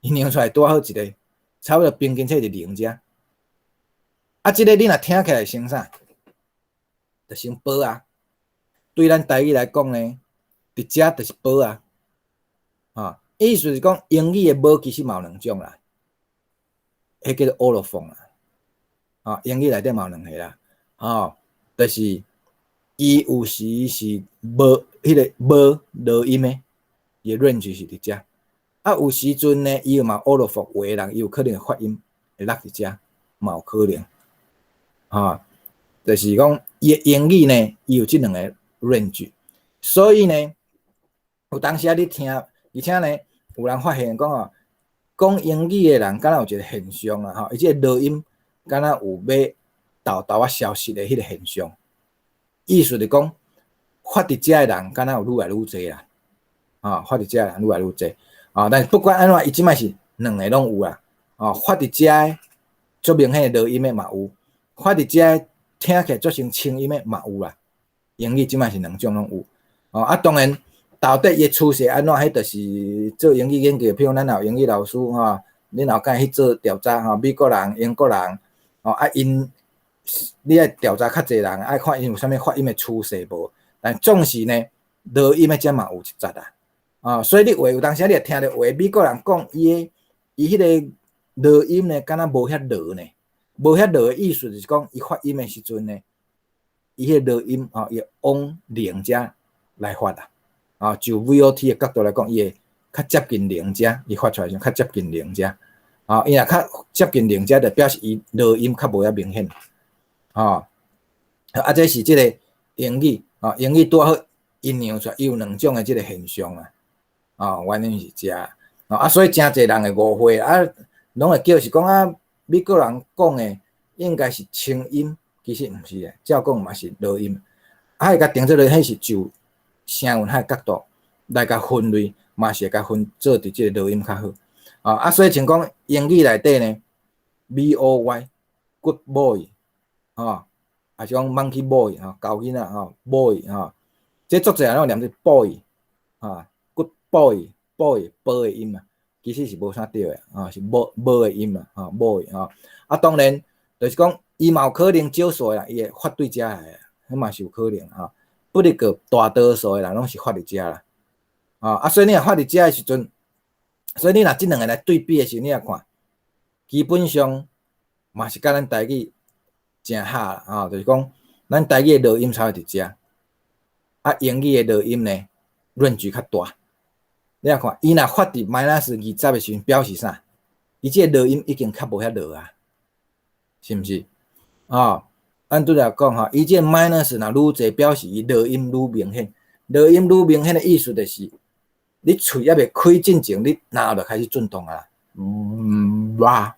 伊量出來拄好一個，差不多平均值是零遮。啊，這個你若聽起來成啥？就成波啊。對咱台語來講呢，佇遮就是波啊。啊，意思是講英語的無其實嘛有兩種啦，彼叫做 allophone 啦。啊，英語內底嘛有兩個啦。吼，就是伊有時是無彼個無濁音的，伊的 range 是佇遮。啊，有時陣呢，伊有嘛 allophone，有的人伊有可能發音會落佇遮，嘛有可能。吼，就是講伊的英語呢，伊有這兩個 range，所以呢，有當時啊，你聽，而且呢，有人發現講哦，講英語的人敢若有一個現象啊，吼，伊這個濁音敢若有欲沓沓仔消失的彼個現象，意思就講，發佇遮的人敢若有愈來愈濟啦，啊，發佇遮的人愈來愈濟，啊，但是不管按怎，伊這擺是兩個攏有啦，啊，發佇遮的足明顯的濁音的嘛有，發佇遮聽起來足像清音的嘛有啦，英語這擺是兩種攏有，哦，啊，當然到底伊的趨勢按怎，彼就是做英語研究，譬如咱有英語老師吼，恁後蓋去做調查吼，美國人、英國人，吼啊𪜶，你愛調查較濟人，愛看𪜶有啥物發音的趨勢無？但總是呢，濁音的遮嘛有一節啊，啊，所以你話有當時你會聽著話美國人講伊的伊彼個濁音呢，敢若無遐濁呢？無遐濁的意思就是講，伊發音的時陣呢，伊彼個濁音吼，伊會往零遮來發啊。啊，就 VOT 的角度來講，伊會較接近零遮，伊發出來時較接近零遮。啊，伊若較接近零遮，就表示伊濁音較無遐明顯。吼，啊，這是這個英語，啊，英語拄好𪜶量出來，伊有兩種的這個現象啊。啊，原因是遮，啊，所以誠濟人會誤會啊，攏會叫是講啊，美國人講的應該是清音，其實毋是的，照講嘛是濁音。啊，會共定做落，彼是就聲韻學角度來共分類，嘛是會共分做佇這個濁音較好。啊，所以像講英語內底呢，B O Y，good boy，吼，抑是講 monkey boy，吼，猴囡仔吼，boy，吼，這足濟人攏念做 boy，吼，good boy，boy，波的音啊，其實是無啥對的，吼，是無無的音啊，吼，boy，吼，啊，當然就是講伊嘛有可能少數的人伊會發對遮來的，彼嘛是有可能吼。不過大多數的人攏是發佇遮啦，啊，所以你若發佇遮的時陣，所以你若這兩个來對比的時陣，你若看，基本上嘛是佮咱台語誠合啦，吼，就是講咱台語的濁音差佇遮，啊，英語的濁音呢，range 較大。你若看，伊若發佇 minus 20的時陣，表示啥？伊這個濁音已經較無遐濁啊，是毋是？哦，咱拄才講吼，伊這個 minus 若愈濟，表示伊濁音愈明顯。濁音愈明顯的意思就是，你喙猶未開進前，你嚨就開始震動啊，哇，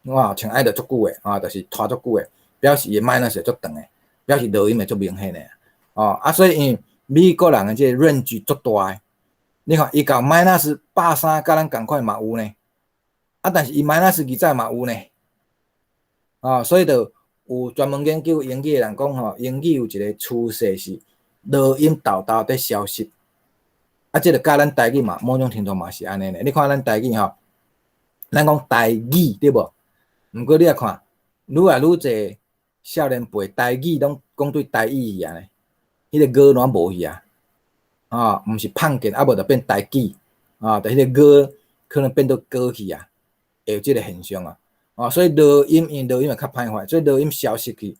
哇，像愛著足久的，啊，就是拖足久的，表示伊 minus 會足長的，表示濁音會足明顯的。哦，啊，所以因為美國人的這個 range 足大的。你看伊到 minus 130佮咱仝款嘛有呢，啊，但是伊 minus 20嘛有呢，啊，所以就有專門研究英語的人講吼，英語有一個趨勢是濁音沓沓佇消失，啊，這個佮咱台語嘛，某種程度嘛是按呢呢。你看咱台語吼，咱講台語對無？毋過你若看，愈來愈濟少年輩台語攏講對台語去啊呢，彼個語攏無去啊，啊，毋是胖見，啊無就變台語，啊，就彼個語可能變做歌去啊，會有這個現象啊，啊，所以濁音因為濁音會較歹發，所以濁音消失去，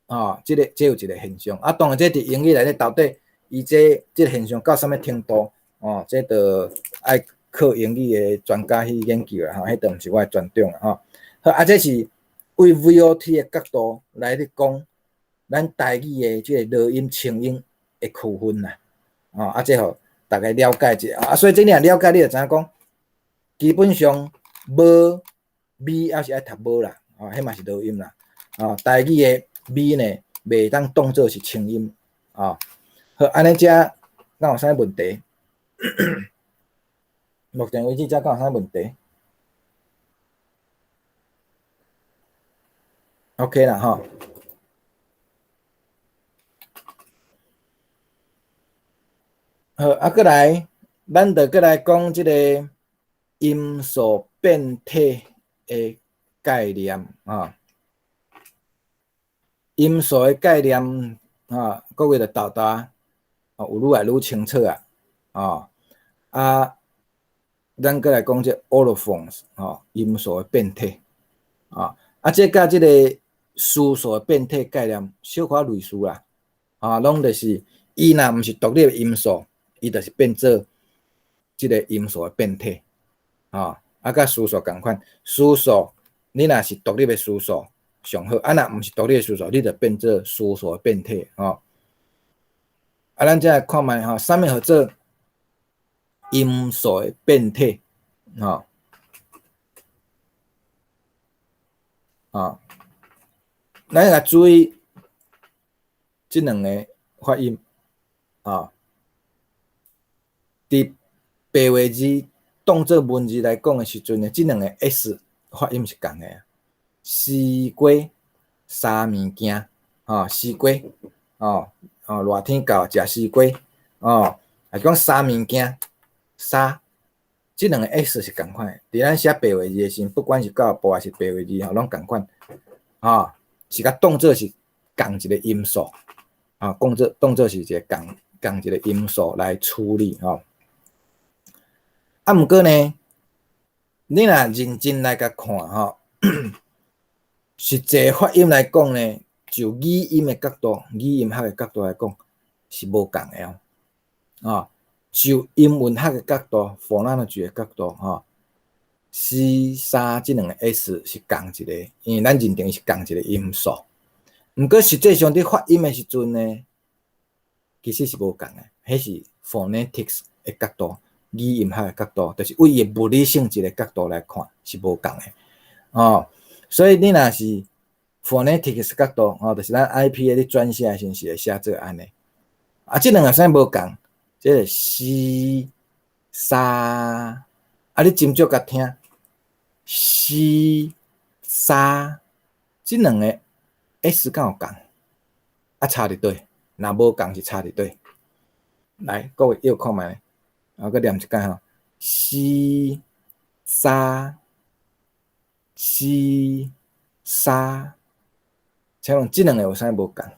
啊，這個這有一個現象，啊，當然這佇英語內底到底伊這這個現象到啥物程度，哦，這就愛靠英語的專家去研究啦，吼，彼就毋是我的專長啦，吼。好，啊，這是對 VOT 的角度來咧講，咱台語的這個濁音、清音的區分啦，哦，啊，這予逐家了解一下，啊，所以這你若了解，你就知影講，基本上無 B 猶是愛讀無啦，哦，彼嘛是濁音啦，哦，台語的 B 呢，袂當當做是清音，哦，好，按呢遮敢有啥物問題？目前為止，遮敢有啥物問題？OK 啦，吼。好，啊，閣來，咱就閣來講這個音素變體的概念，啊。音素的概念，啊，各位就沓沓，哦，有愈來愈清楚啊，哦，啊，咱閣來講這 allophones，吼，音素的變體，啊。啊，這佮這個詞素的變體概念小可類似啦，啊，攏就是伊若毋是獨立的音素，伊就是變做這個音素的變體，啊，啊，佮詞素仝款，詞素你若是獨立的詞素上好，啊，若毋是獨立的詞素，你就變做詞素的變體，吼。啊，咱這來看覓吼，啥物號做音素的變體，吼。啊，咱來注意這兩个發音啊。佇白話字當做文字來講的時陣呢，這兩个 S 發音是仝的。西瓜三物件，吼，西瓜，哦哦，熱天到食西瓜，哦，啊講三物件，三。這兩个 S 是仝款的，佇咱寫白話字的時陣，不管是教育部還是白話字吼，攏仝款，吼，是共當做是仝一個音素，啊，講做當做是一個仝仝一個音素來處理吼。啊，毋過呢，你若認真來共看吼，實際發音來講呢，就語音的角度、語音學的角度來講，是無仝的哦，啊。就音韻學的角度，phonology 的角度，吼，C、三這兩個 S 是仝一個，因為咱認定是仝一個音素。毋過實際上佇發音的時陣呢，其實是無仝的，彼是 phonetics 的角度，語音學的角度，就是對伊的物理性質的角度來看是無仝的，哦。所以你若是 phonetics 角度，吼，就是咱 IPA 咧轉寫的時陣是會寫做按呢。啊，這兩個啥無仝？這個西沙，啊！你斟酌共聽，西沙，這兩个 S 敢有仝？啊，差佇佗？若無仝是差佇佗？來，各位臆看覓，啊，閣念一擺吼，西沙，西沙，請問這兩个有啥無仝？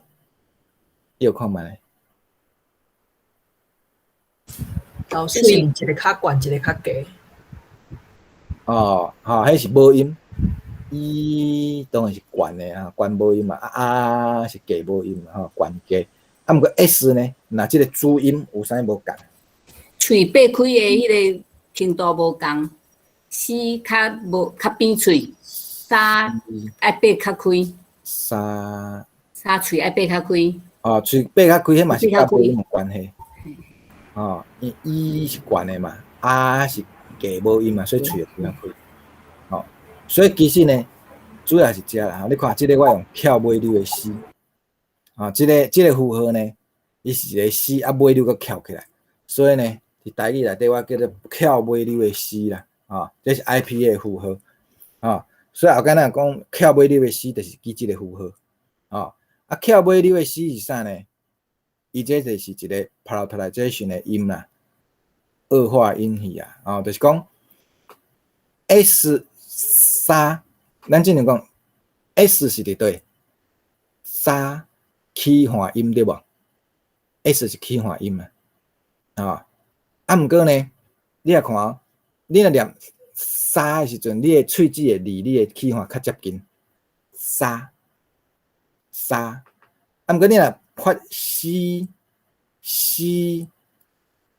臆看覓。老師是毋一個較懸，一個較低。哦，吼，彼是母音，伊當然是懸的啊，懸母音嘛，啊啊是低母音嘛，吼，懸低。啊，毋過 S 呢，若這個主音有啥無仝？喙擘開的彼個程度無仝，C 較無較扁喙，三愛擘較開。三。三喙愛擘較開。哦，喙擘較開，彼嘛是佮母音有關係。哦，伊伊是懸的嘛，啊是低母音嘛，所以喙會較開。哦，所以其實呢，主要是這啦。你看這个我用翹尾溜的 C，啊，這个這个符號呢，伊是一个 C 啊，尾溜閣翹起來，所以呢，佇台語內底我叫做翹尾溜的 C 啦，啊，這是 IPA 的符號，啊，所以後擺咱講翹尾溜的 C 就是記這個符號，啊，啊翹尾溜的 C 是啥呢？伊這就是一個 palatalization 的音啦，腭化音去啊，哦，就是講 S 三，咱正常講 S 是佇佗？三起緩音對無？S 是起緩音啊，啊，啊，毋過呢，你若看，你若念三的時陣，你的喙齒會離你的齒環較接近，三三，啊，毋過你若發 C C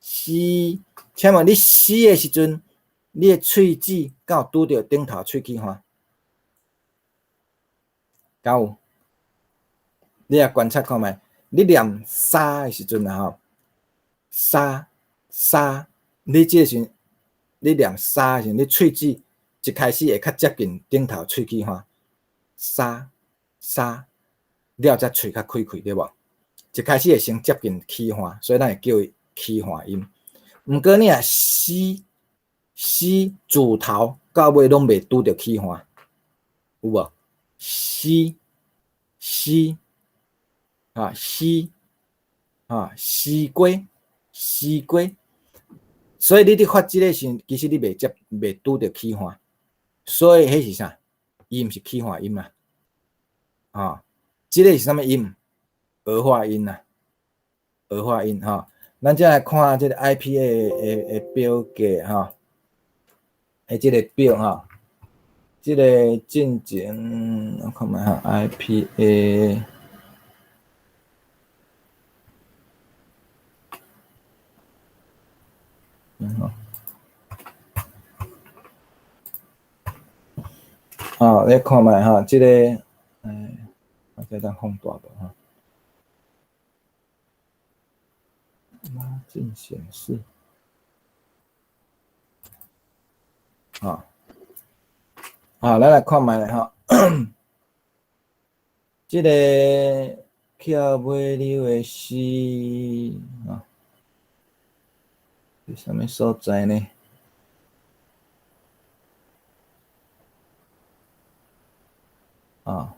C，請問你 C 的時陣，你的喙齒敢有拄著頂頭喙齒環？敢有？你也觀察看覓，你念三的時陣啊吼，三三，你這個時你念三的時陣，你喙齒一開始會較接近頂頭喙齒環，三三了才喙較開開對無？一開始會先接近齒環，所以咱會叫伊齒環音。毋過你若 C C 自頭到尾攏袂拄著齒環，有無？C C 啊，C 啊，西瓜西瓜，所以你佇發這個時，其實你袂接袂拄著齒環，所以彼是啥？伊毋是齒環音啊，啊，這個是啥物音？兒化音啊，兒化音吼。咱再來看這個 IPA 的表格吼，的這個表吼，這個進前我看覓哈，IPA。嗯好，好，你看覓哈，這個，欸，我這當放大無哈？拉近顯示，好，好，咱來看覓咧吼，這個翹尾溜的 C 啊。佇啥物所在呢？啊，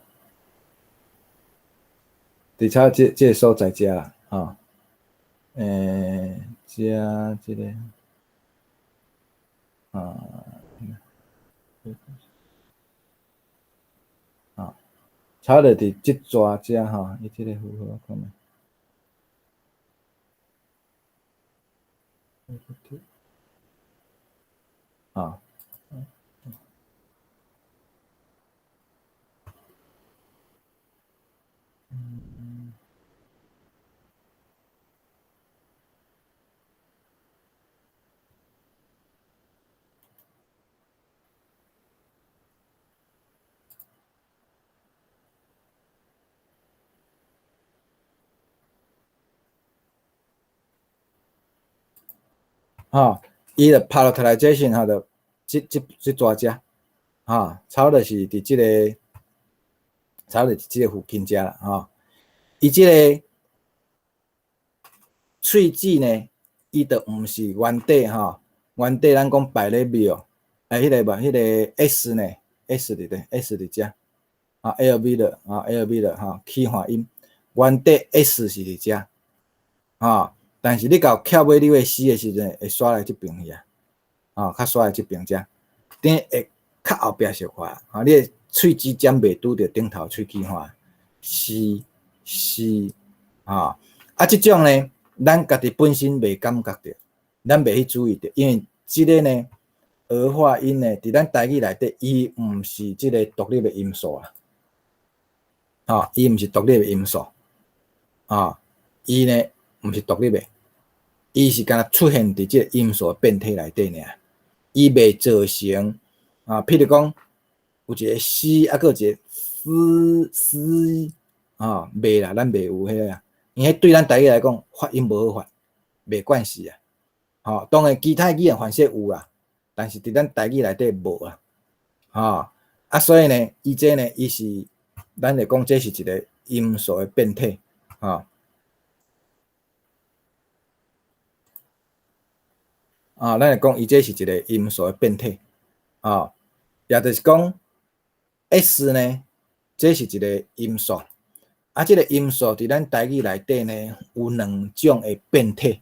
佇差這這個所在遮啦，啊，欸，遮這個，啊，啊，差不多佇這逝遮吼，伊這個符號看覓。啊，嗯，吼，伊就 palatalization 吼，就這這這逝遮，吼，差不多是佇這個，差不多佇這個附近遮啦，吼。伊這個喙齒呢，伊就毋是原底吼，原底咱講 bilabial，欸，彼個無，彼個 S 呢，S 佇佗，S 佇遮，啊，L V 了，啊，L V 了，吼，齒緩音，原底 S 是佇遮，吼。但是你到翹尾溜的 C 的時陣，會煞來這邊去啊，吼，較煞來這邊遮，等會較後壁小可，吼，你的喙齒尖袂拄著頂頭喙齒環，C C，吼，啊，這種呢，咱家己本身袂感覺著，咱袂去注意著，因為這個呢，兒化音呢，佇咱台語內底，伊毋是這個獨立的音素啊，吼，伊毋是獨立的音素，吼，伊呢毋是獨立的。伊是干焦出現佇這個音素變體內底爾，伊袂造成啊，譬如講有一個 C 啊，閣有一個 S S 啊，袂啦，咱袂有彼個啊，因為對咱台語來講發音無好發，袂慣勢啊，吼，當然其他語言凡勢有啦，但是佇咱台語內底無啊，吼，啊，所以呢，伊這呢，伊是咱會講這是一個音素的變體，吼。啊，咱會講伊這是一個音素的變體，啊，也就是講 S 呢，這是一個音素，啊，這個音素佇咱台語內底呢，有兩種的變體，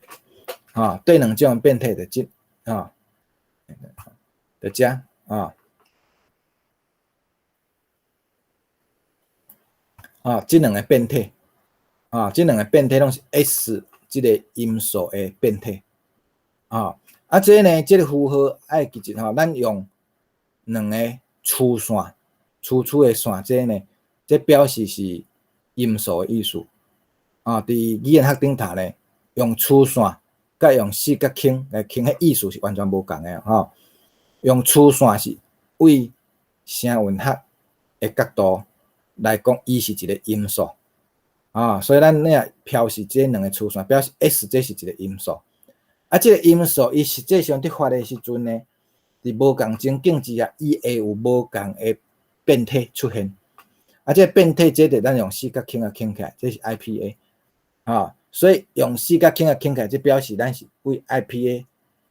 啊，對兩種的變體就這，啊，就這，啊，啊，這兩個變體，啊，這兩個變體攏是 S 這個音素的變體，啊。啊，這呢，這個符號愛記住吼，咱用兩個粗線，粗粗的線，這呢，這表示是音素的意思。啊，佇語言學頂頭呢，用粗線佮用四角圈來圈，彼意思是完全無仝的吼。用粗線是為聲韻學的角度來講，伊是一個音素。啊，所以咱若標示這兩個粗線，表示 S 這是一個音素。啊，這個音素伊實際上佇發的時陣呢，佇無仝情境之下，伊會有無仝的變體出現。啊，這個變體這就咱用四角圈仔圈起來，這是 IPA，啊，所以用四角圈仔圈起來，這表示咱是為 IPA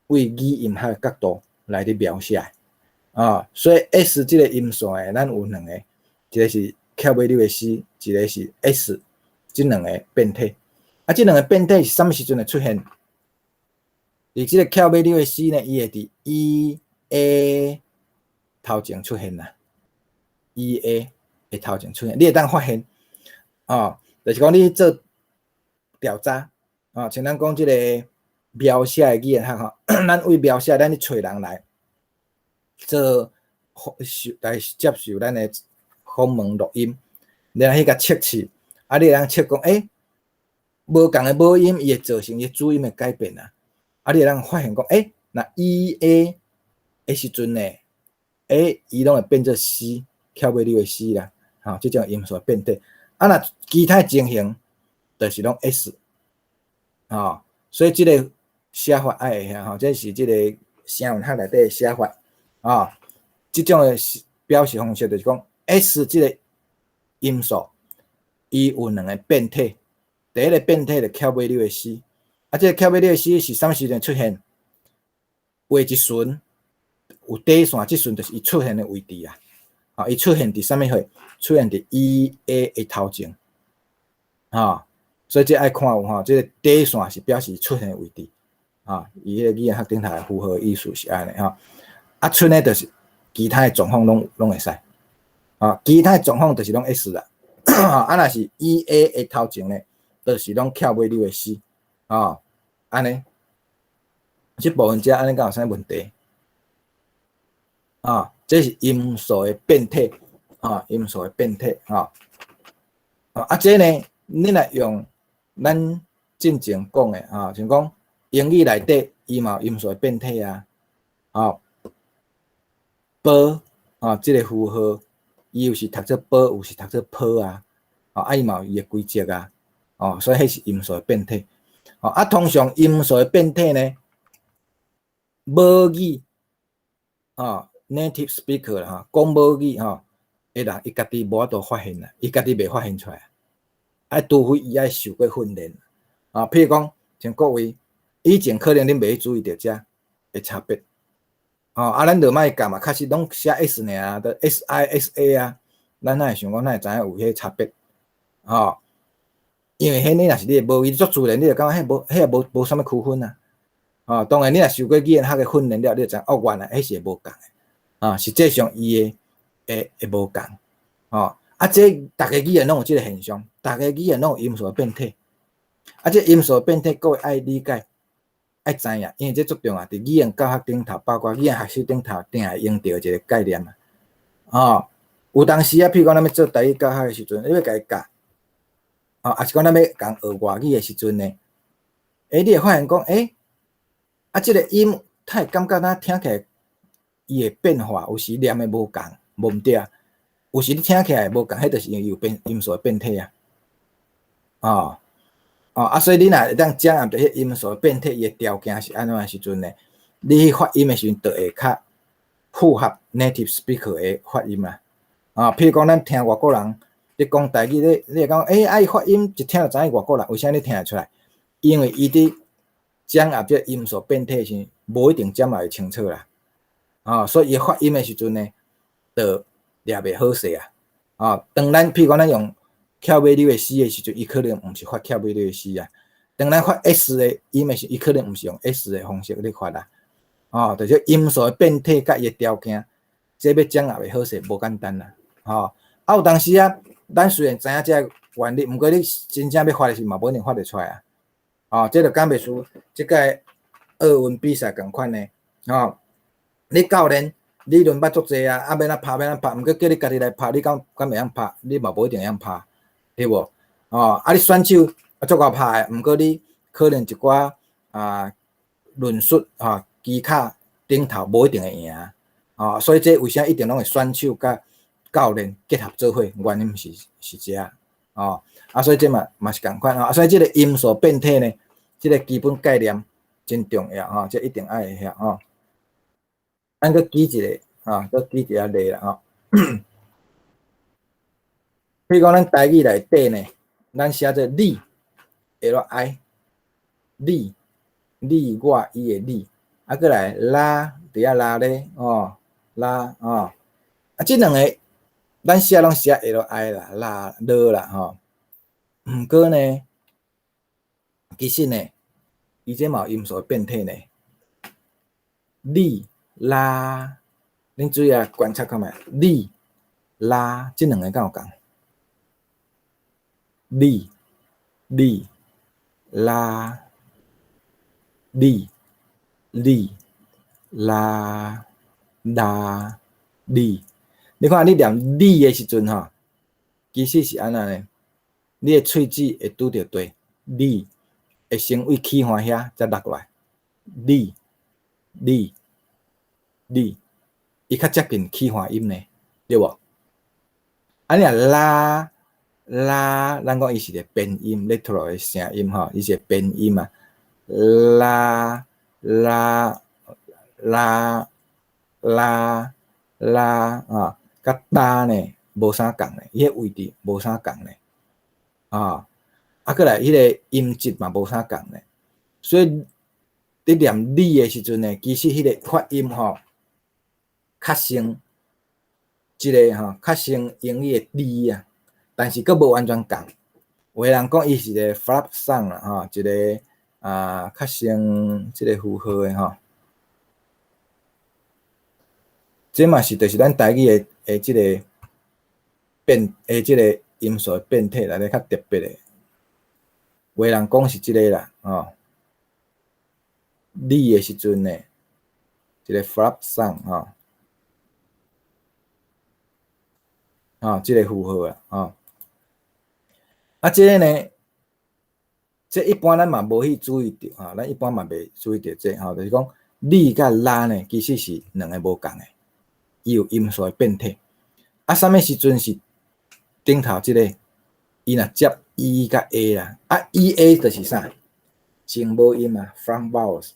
為語音學的角度來佇描寫的。啊，所以 S 這個音素呢，咱有兩個，一個是翹尾溜的 C，一個是 S，這兩個變體。啊，這兩個變體是啥物時陣會出現？佇這個翹尾溜的 C 呢，伊會佇 E A 頭前出現啦，E A 的頭前出現，你會當發現，哦，就是講你做調查，哦，像咱講這個描寫的語言學吼，咱為描寫，咱去揣人來做受來接受咱的訪問錄音，然後去共測試，啊，你會當測講，欸，無仝的母音，伊會造成伊主音的改變啊。啊，你會當發現講，欸，若 E A 的時陣呢，欸，伊攏會變做 C，翹尾溜的 C 啦，吼，這種音素變體。啊，若其他情形，就是攏 S，吼，所以這個寫法愛會曉吼，這是這個聲韻學內底的寫法，啊，這種的表示方式就是講 S 這個音素，伊有兩個變體，第一個變體就翹尾溜的 C。啊，這個翹尾溜的 C 是啥物時陣出現？畫一巡有底線，這巡就是伊出現的位置啊。啊，伊出現佇啥物貨？出現佇 E A 的頭前。啊，所以這愛看有吼，這個底線是表示出現的位置。啊，伊彼個語言學頂頭的符號意思是按呢吼。啊，賰呢就是其他的狀況攏會使。啊，其他的狀況就是攏 S 啦。啊，若是 E A 的頭前呢，就是攏翹尾溜的 C。哦，按呢，這部分遮按呢敢有啥問題？啊，這是音素的變體，啊，音素的變體，啊，啊，這呢，你若用咱進前講的，啊，像講英語內底，伊嘛有音素的變體啊，啊，波啊，這個符號，伊有時讀做波，有時讀做坡啊，啊，伊嘛有伊的規則啊，哦，所以彼是音素的變體。哦，啊，通常音素的變體呢，母語，啊，native speaker 啦，吼，講母語吼的人，伊家己無法度發現啦，伊家己袂發現出來，啊，除非伊愛受過訓練，啊，譬如講，像各位以前可能恁袂去注意著遮的差別，哦，啊，咱就莫教嘛，確實攏寫 S 爾，就 S I S A 啊，咱哪會想講，哪會知影有彼個差別，吼？因為彼你若是你的母語，足自然，你就感覺彼無，彼也無無啥物區分啊。哦，當然你若受過語言學的訓練了，你就知哦，原來彼是會無仝的。啊，實際上伊的會會無仝。哦，啊，這逐个語言攏有這個現象，逐个語言攏有音素的變體。啊，這音素的變體，各位愛理解、愛知影，因為這足重要，佇語言教學頂頭，包括語言學習頂頭，定會用著一個概念啊。哦，有當時啊，譬如講咱欲做台語教學的時陣，你欲共伊教。哦，抑是講咱欲共學外語的時陣呢？欸，你會發現講，欸，啊，這個音，他會感覺咱聽起來，伊會變化，有時念的無仝，無毋對啊。有時你聽起來無仝，彼就是因為伊有變音素的變體啊。哦，哦，啊，所以你若會當掌握著彼音素的變體，伊的條件是按怎的時陣呢？你去發音的時陣，就會較符合 native speaker 的發音啊。啊，譬如講，咱聽外國人佇講台語，你會講，欸，啊，伊發音一聽就知影外國人，為啥你聽會出來？因為伊佇掌握這音素變體時，無一定這麼會清楚啦。啊，所以伊發音的時陣呢，就掠袂好勢啊。啊，當咱譬如講咱用翹尾溜的 C 的時陣，伊可能毋是發翹尾溜的 C 啊。當咱發 S 的音的時，伊可能毋是用 S 的方式咧發啊。哦，就是音素的變體佮伊的條件，這欲掌握會好勢，無簡單啦。吼，啊有當時啊，咱雖然知影這個原理，毋過你真正欲發的時嘛，無一定發會出來啊。哦，這就敢袂輸，這屆奧運比賽仝款的，吼，你教練理論捌足濟啊，啊欲按怎拍欲按怎拍，毋過叫你家己來拍，你敢會曉拍？你嘛無一定會曉拍，對無？哦，啊你選手啊足𠢕拍的，毋過你可能一寡啊論述吼技巧頂頭無一定會贏，哦，所以這為啥一定攏會選手佮教練結合做伙，原因是這，哦，啊所以這嘛是仝款吼，啊所以這個音素變體呢，這個基本概念真重要吼，這一定愛會曉吼。咱閣舉一個，吼，閣舉一個例啦吼。譬如講，咱台語內底呢，咱寫做你，L I，你，你我伊的你，啊，閣來啦，佇遐拉咧，哦，啦，哦，啊，這兩個咱寫攏寫 L I 啦，啦，囉啦，吼。毋過呢，其實呢，伊這嘛有音素的變體呢，你。啦，恁注意啊，觀察看覓，你、啦，這兩個敢有仝？你、你、啦、你、你、啦、啦、你。你看你念你的時陣吼，其實是按怎呢？你的喙齒會拄著地，你會先為起環遐才落來，你、你。你，伊較接近起環音呢，對無？啊，你若啦啦，咱講伊是個邊音，lateral 的聲音吼，伊是個邊音啊。啦啦啦啦啦啊，佮噠呢無啥仝呢，伊彼位置無啥仝呢，啊，啊，閣來彼個音質嘛無啥仝呢，所以你念你的時陣呢，其實彼個發音吼。較像這個吼，較像英語的 D 啊，但是閣無完全仝。有的人講伊是一個 flap sound 啦，吼，一個啊較像這個符號的吼。這嘛是就是咱台語的這個變的這個音素的變體內底較特別的。有的人講是這個啦，吼。你的時陣呢，一個 flap sound 吼。啊，這個符號啊，吼，啊，這個呢，這一般咱嘛無去注意著，吼，咱一般嘛袂注意著這，吼，就是講你佮啦呢，其實是兩個無仝的，伊有音素的變體。啊，啥物時陣是頂頭這個，伊若接 E 佮 A 啦，啊，E A 就是啥？聲母音啊，front vowels，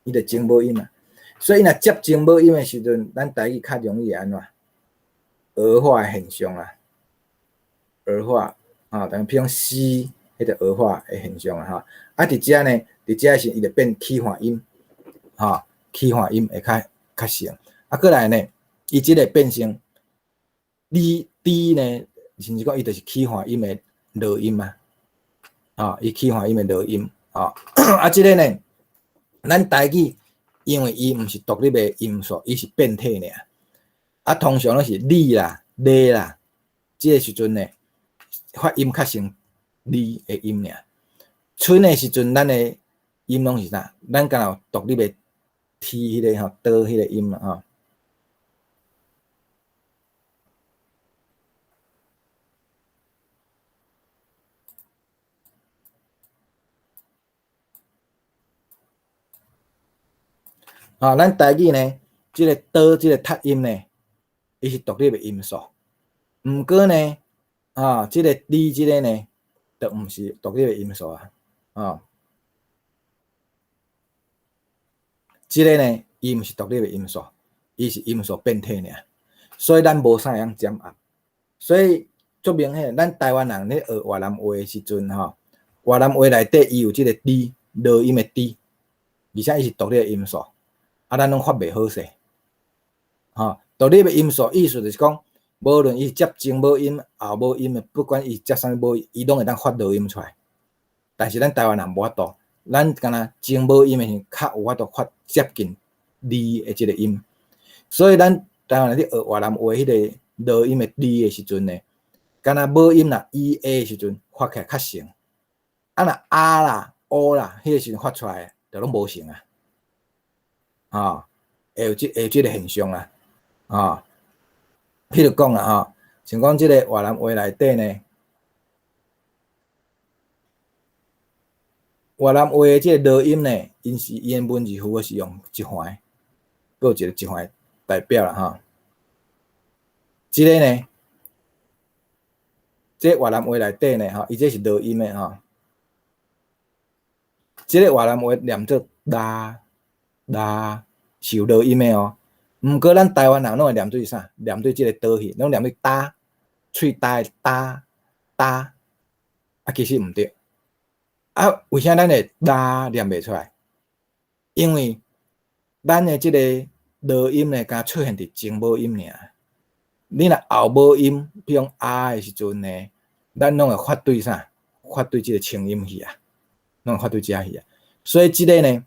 伊就聲母音啊，所以伊若接聲母音的時陣，咱台語較容易按怎？兒化的現象啊，兒化啊，等於譬如講 C，彼個兒化的現象啊，吼。啊，佇遮呢，佇遮時伊就變起環音，吼，起環音會較像。啊，閣來呢，伊這個變成 D D 呢，甚至講伊就是起環音的濁音啊，吼，伊起環音的濁音，吼。啊，這個呢，咱台語因為伊毋是獨立的音素，伊是變體爾。啊，通常攏是你啦、咧啦，這個時陣呢，發音較像你的音爾。賰的時陣，咱的音攏是啥？咱敢若有獨立的 T 彼個吼，的彼個音啦吼。啊，咱台語呢，這個的這個讀音呢，伊是獨立的音素。毋過呢，啊，這個 D 這個呢，就毋是獨立的音素啊。啊，這個呢，伊毋是獨立的音素，伊是音素變體爾，所以咱無啥會曉掌握。所以足明顯，咱台灣人咧學越南話的時陣吼，越南話內底伊有這個 D 濁音的 D，而且伊是獨立的音素。啊，咱攏發袂好勢。吼，獨立的音素意思就是講，無論伊接前母音、後母音的，不管伊接啥物母音，伊攏會當發濁音出來。但是咱台灣人無法度，咱敢若前母音的時較有法度發接近字的這个音，所以咱台灣人佇學越南話彼个濁音的字的時陣呢，敢若母音若 E A 的時陣發起來較成，啊若 A 啦、O 啦，彼个時陣發出來就攏無成啊，吼，會有這个現象啊，吼，譬如講啦吼，像講這个越南話內底呢，越南話的這个濁音呢，𪜶是伊的文字符號是用一環，閣有一個一環代表啦吼。這个呢，這越南話內底呢，吼，伊這是濁音的吼。這個越南話念做啦啦，是有濁音的哦。毋過咱台灣人攏會念對啥？念對這个倒去，攏念對焦，喙焦的焦焦，啊，其實毋對。啊，為啥咱會啦念袂出來？因為咱的這个濁音呢，敢出現佇前母音爾。你若後母音，比如講啊的時陣呢，咱攏會發對啥？發對這个清音去啊，攏會發對遮去啊。所以這个呢，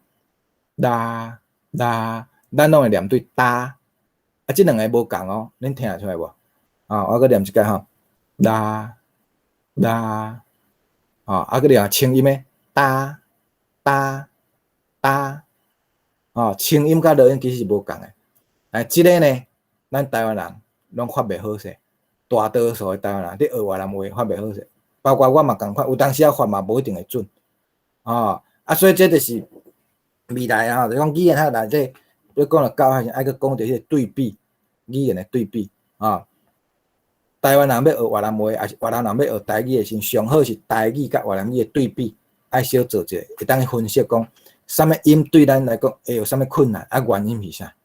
啦啦，咱攏會念對焦。啊，這兩个無仝哦，恁聽會出來無？啊，我閣念一擺吼，啦啦，啊，閣念清音的焦焦焦，哦，清音佮濁音其實是無仝的。哎，這个呢，咱台灣人攏發袂好勢，大多數的台灣人佇學越南話發袂好勢，包括我嘛仝款，有當時仔發嘛無一定會準，哦，啊，所以這就是未來啊，就講語言學內底，欲講著教學時，愛閣講著彼個對比，語言的對比，啊，台灣人欲學越南話，抑是越南人欲學台語的時陣，上好是台語佮越南語的對比，愛小做者，會當去分析講，啥物音對咱來講會有啥物困難，啊，原因是啥？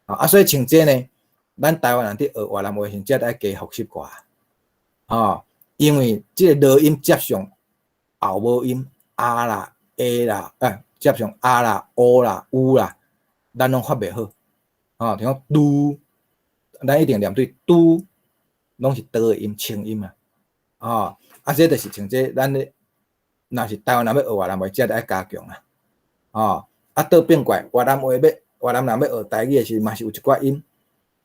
啊，所以像這呢，咱台灣人佇學越南話時，才愛加復習過，吼，因為這个濁音接上後母音啊啦、A 啦，接上啊啦、O 啦、U 啦，咱攏發袂好，吼，像講拄，咱一定念對拄，攏是濁的音、清音啊，吼，啊，這就是像這咱咧，若是台灣人欲學越南話，才著愛加強啊，吼，啊，倒變過來，越南話欲越南人欲學台語的時，嘛是有一寡音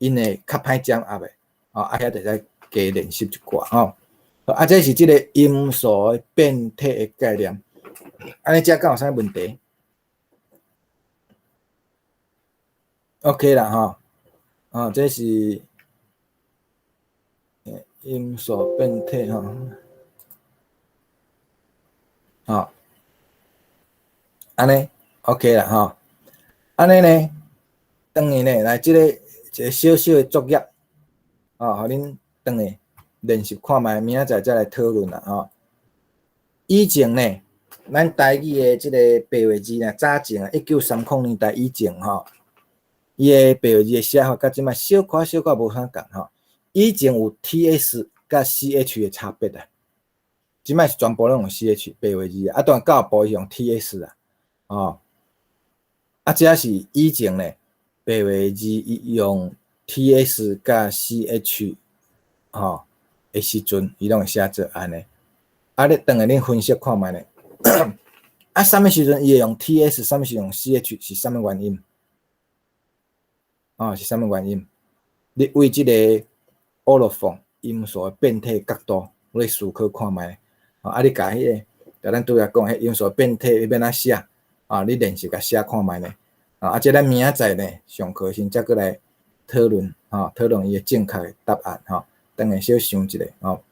，𪜶會較歹掌握的，吼，啊，遐就愛加練習一寡吼。啊，這是這个音素的變體的概念。按呢，遮敢有啥問題？OK 啦，吼，哦，這是音素變體吼，吼，按呢 OK 啦，吼，按呢呢，轉去呢，來這个一个小小的作業，哦，予恁轉去練習看覓，明仔載再來討論啦，吼。以前呢，咱台語的這个白話字呢，早前啊，1930年代以前吼，伊的白話字的寫法，佮這擺小可小可無啥仝吼。以前有 T S 佮 C H 的差別啊，這擺是全部攏用 C H 白話字啊，啊，當然教育部是用 T S 啊，哦，啊，這是以前呢，白話字伊用 T S 佮 C H 吼的時陣，伊攏會寫做按呢。啊，你轉來恁分析看覓咧？啊，啥物時陣伊會用 T S，啥物時陣用 C H，是啥物原因？哦，是啥物原因？你為這個 allophone 音素的變體角度來思考看覓？啊，你共彼个，共咱拄才講彼音素變體欲按怎寫？啊，你練習共寫看覓咧？啊，這咱明仔載呢上課時才閣來討論，吼，討論伊的正確的答案，吼。轉來小想一下，吼。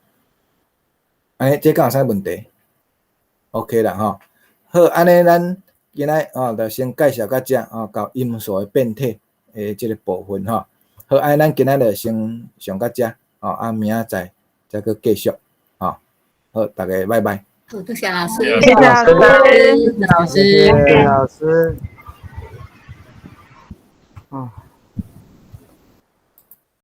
按呢，這敢有啥問題？OK 啦，吼。好，按呢，咱今仔吼就先介紹到遮，吼，到音素的變體的這个部分，吼。好，按呢，咱今仔就先上到遮，吼，啊，明仔載再閣繼續，吼。好，大家拜拜。好，多謝老師。謝謝老師。老師。謝謝老師。哦。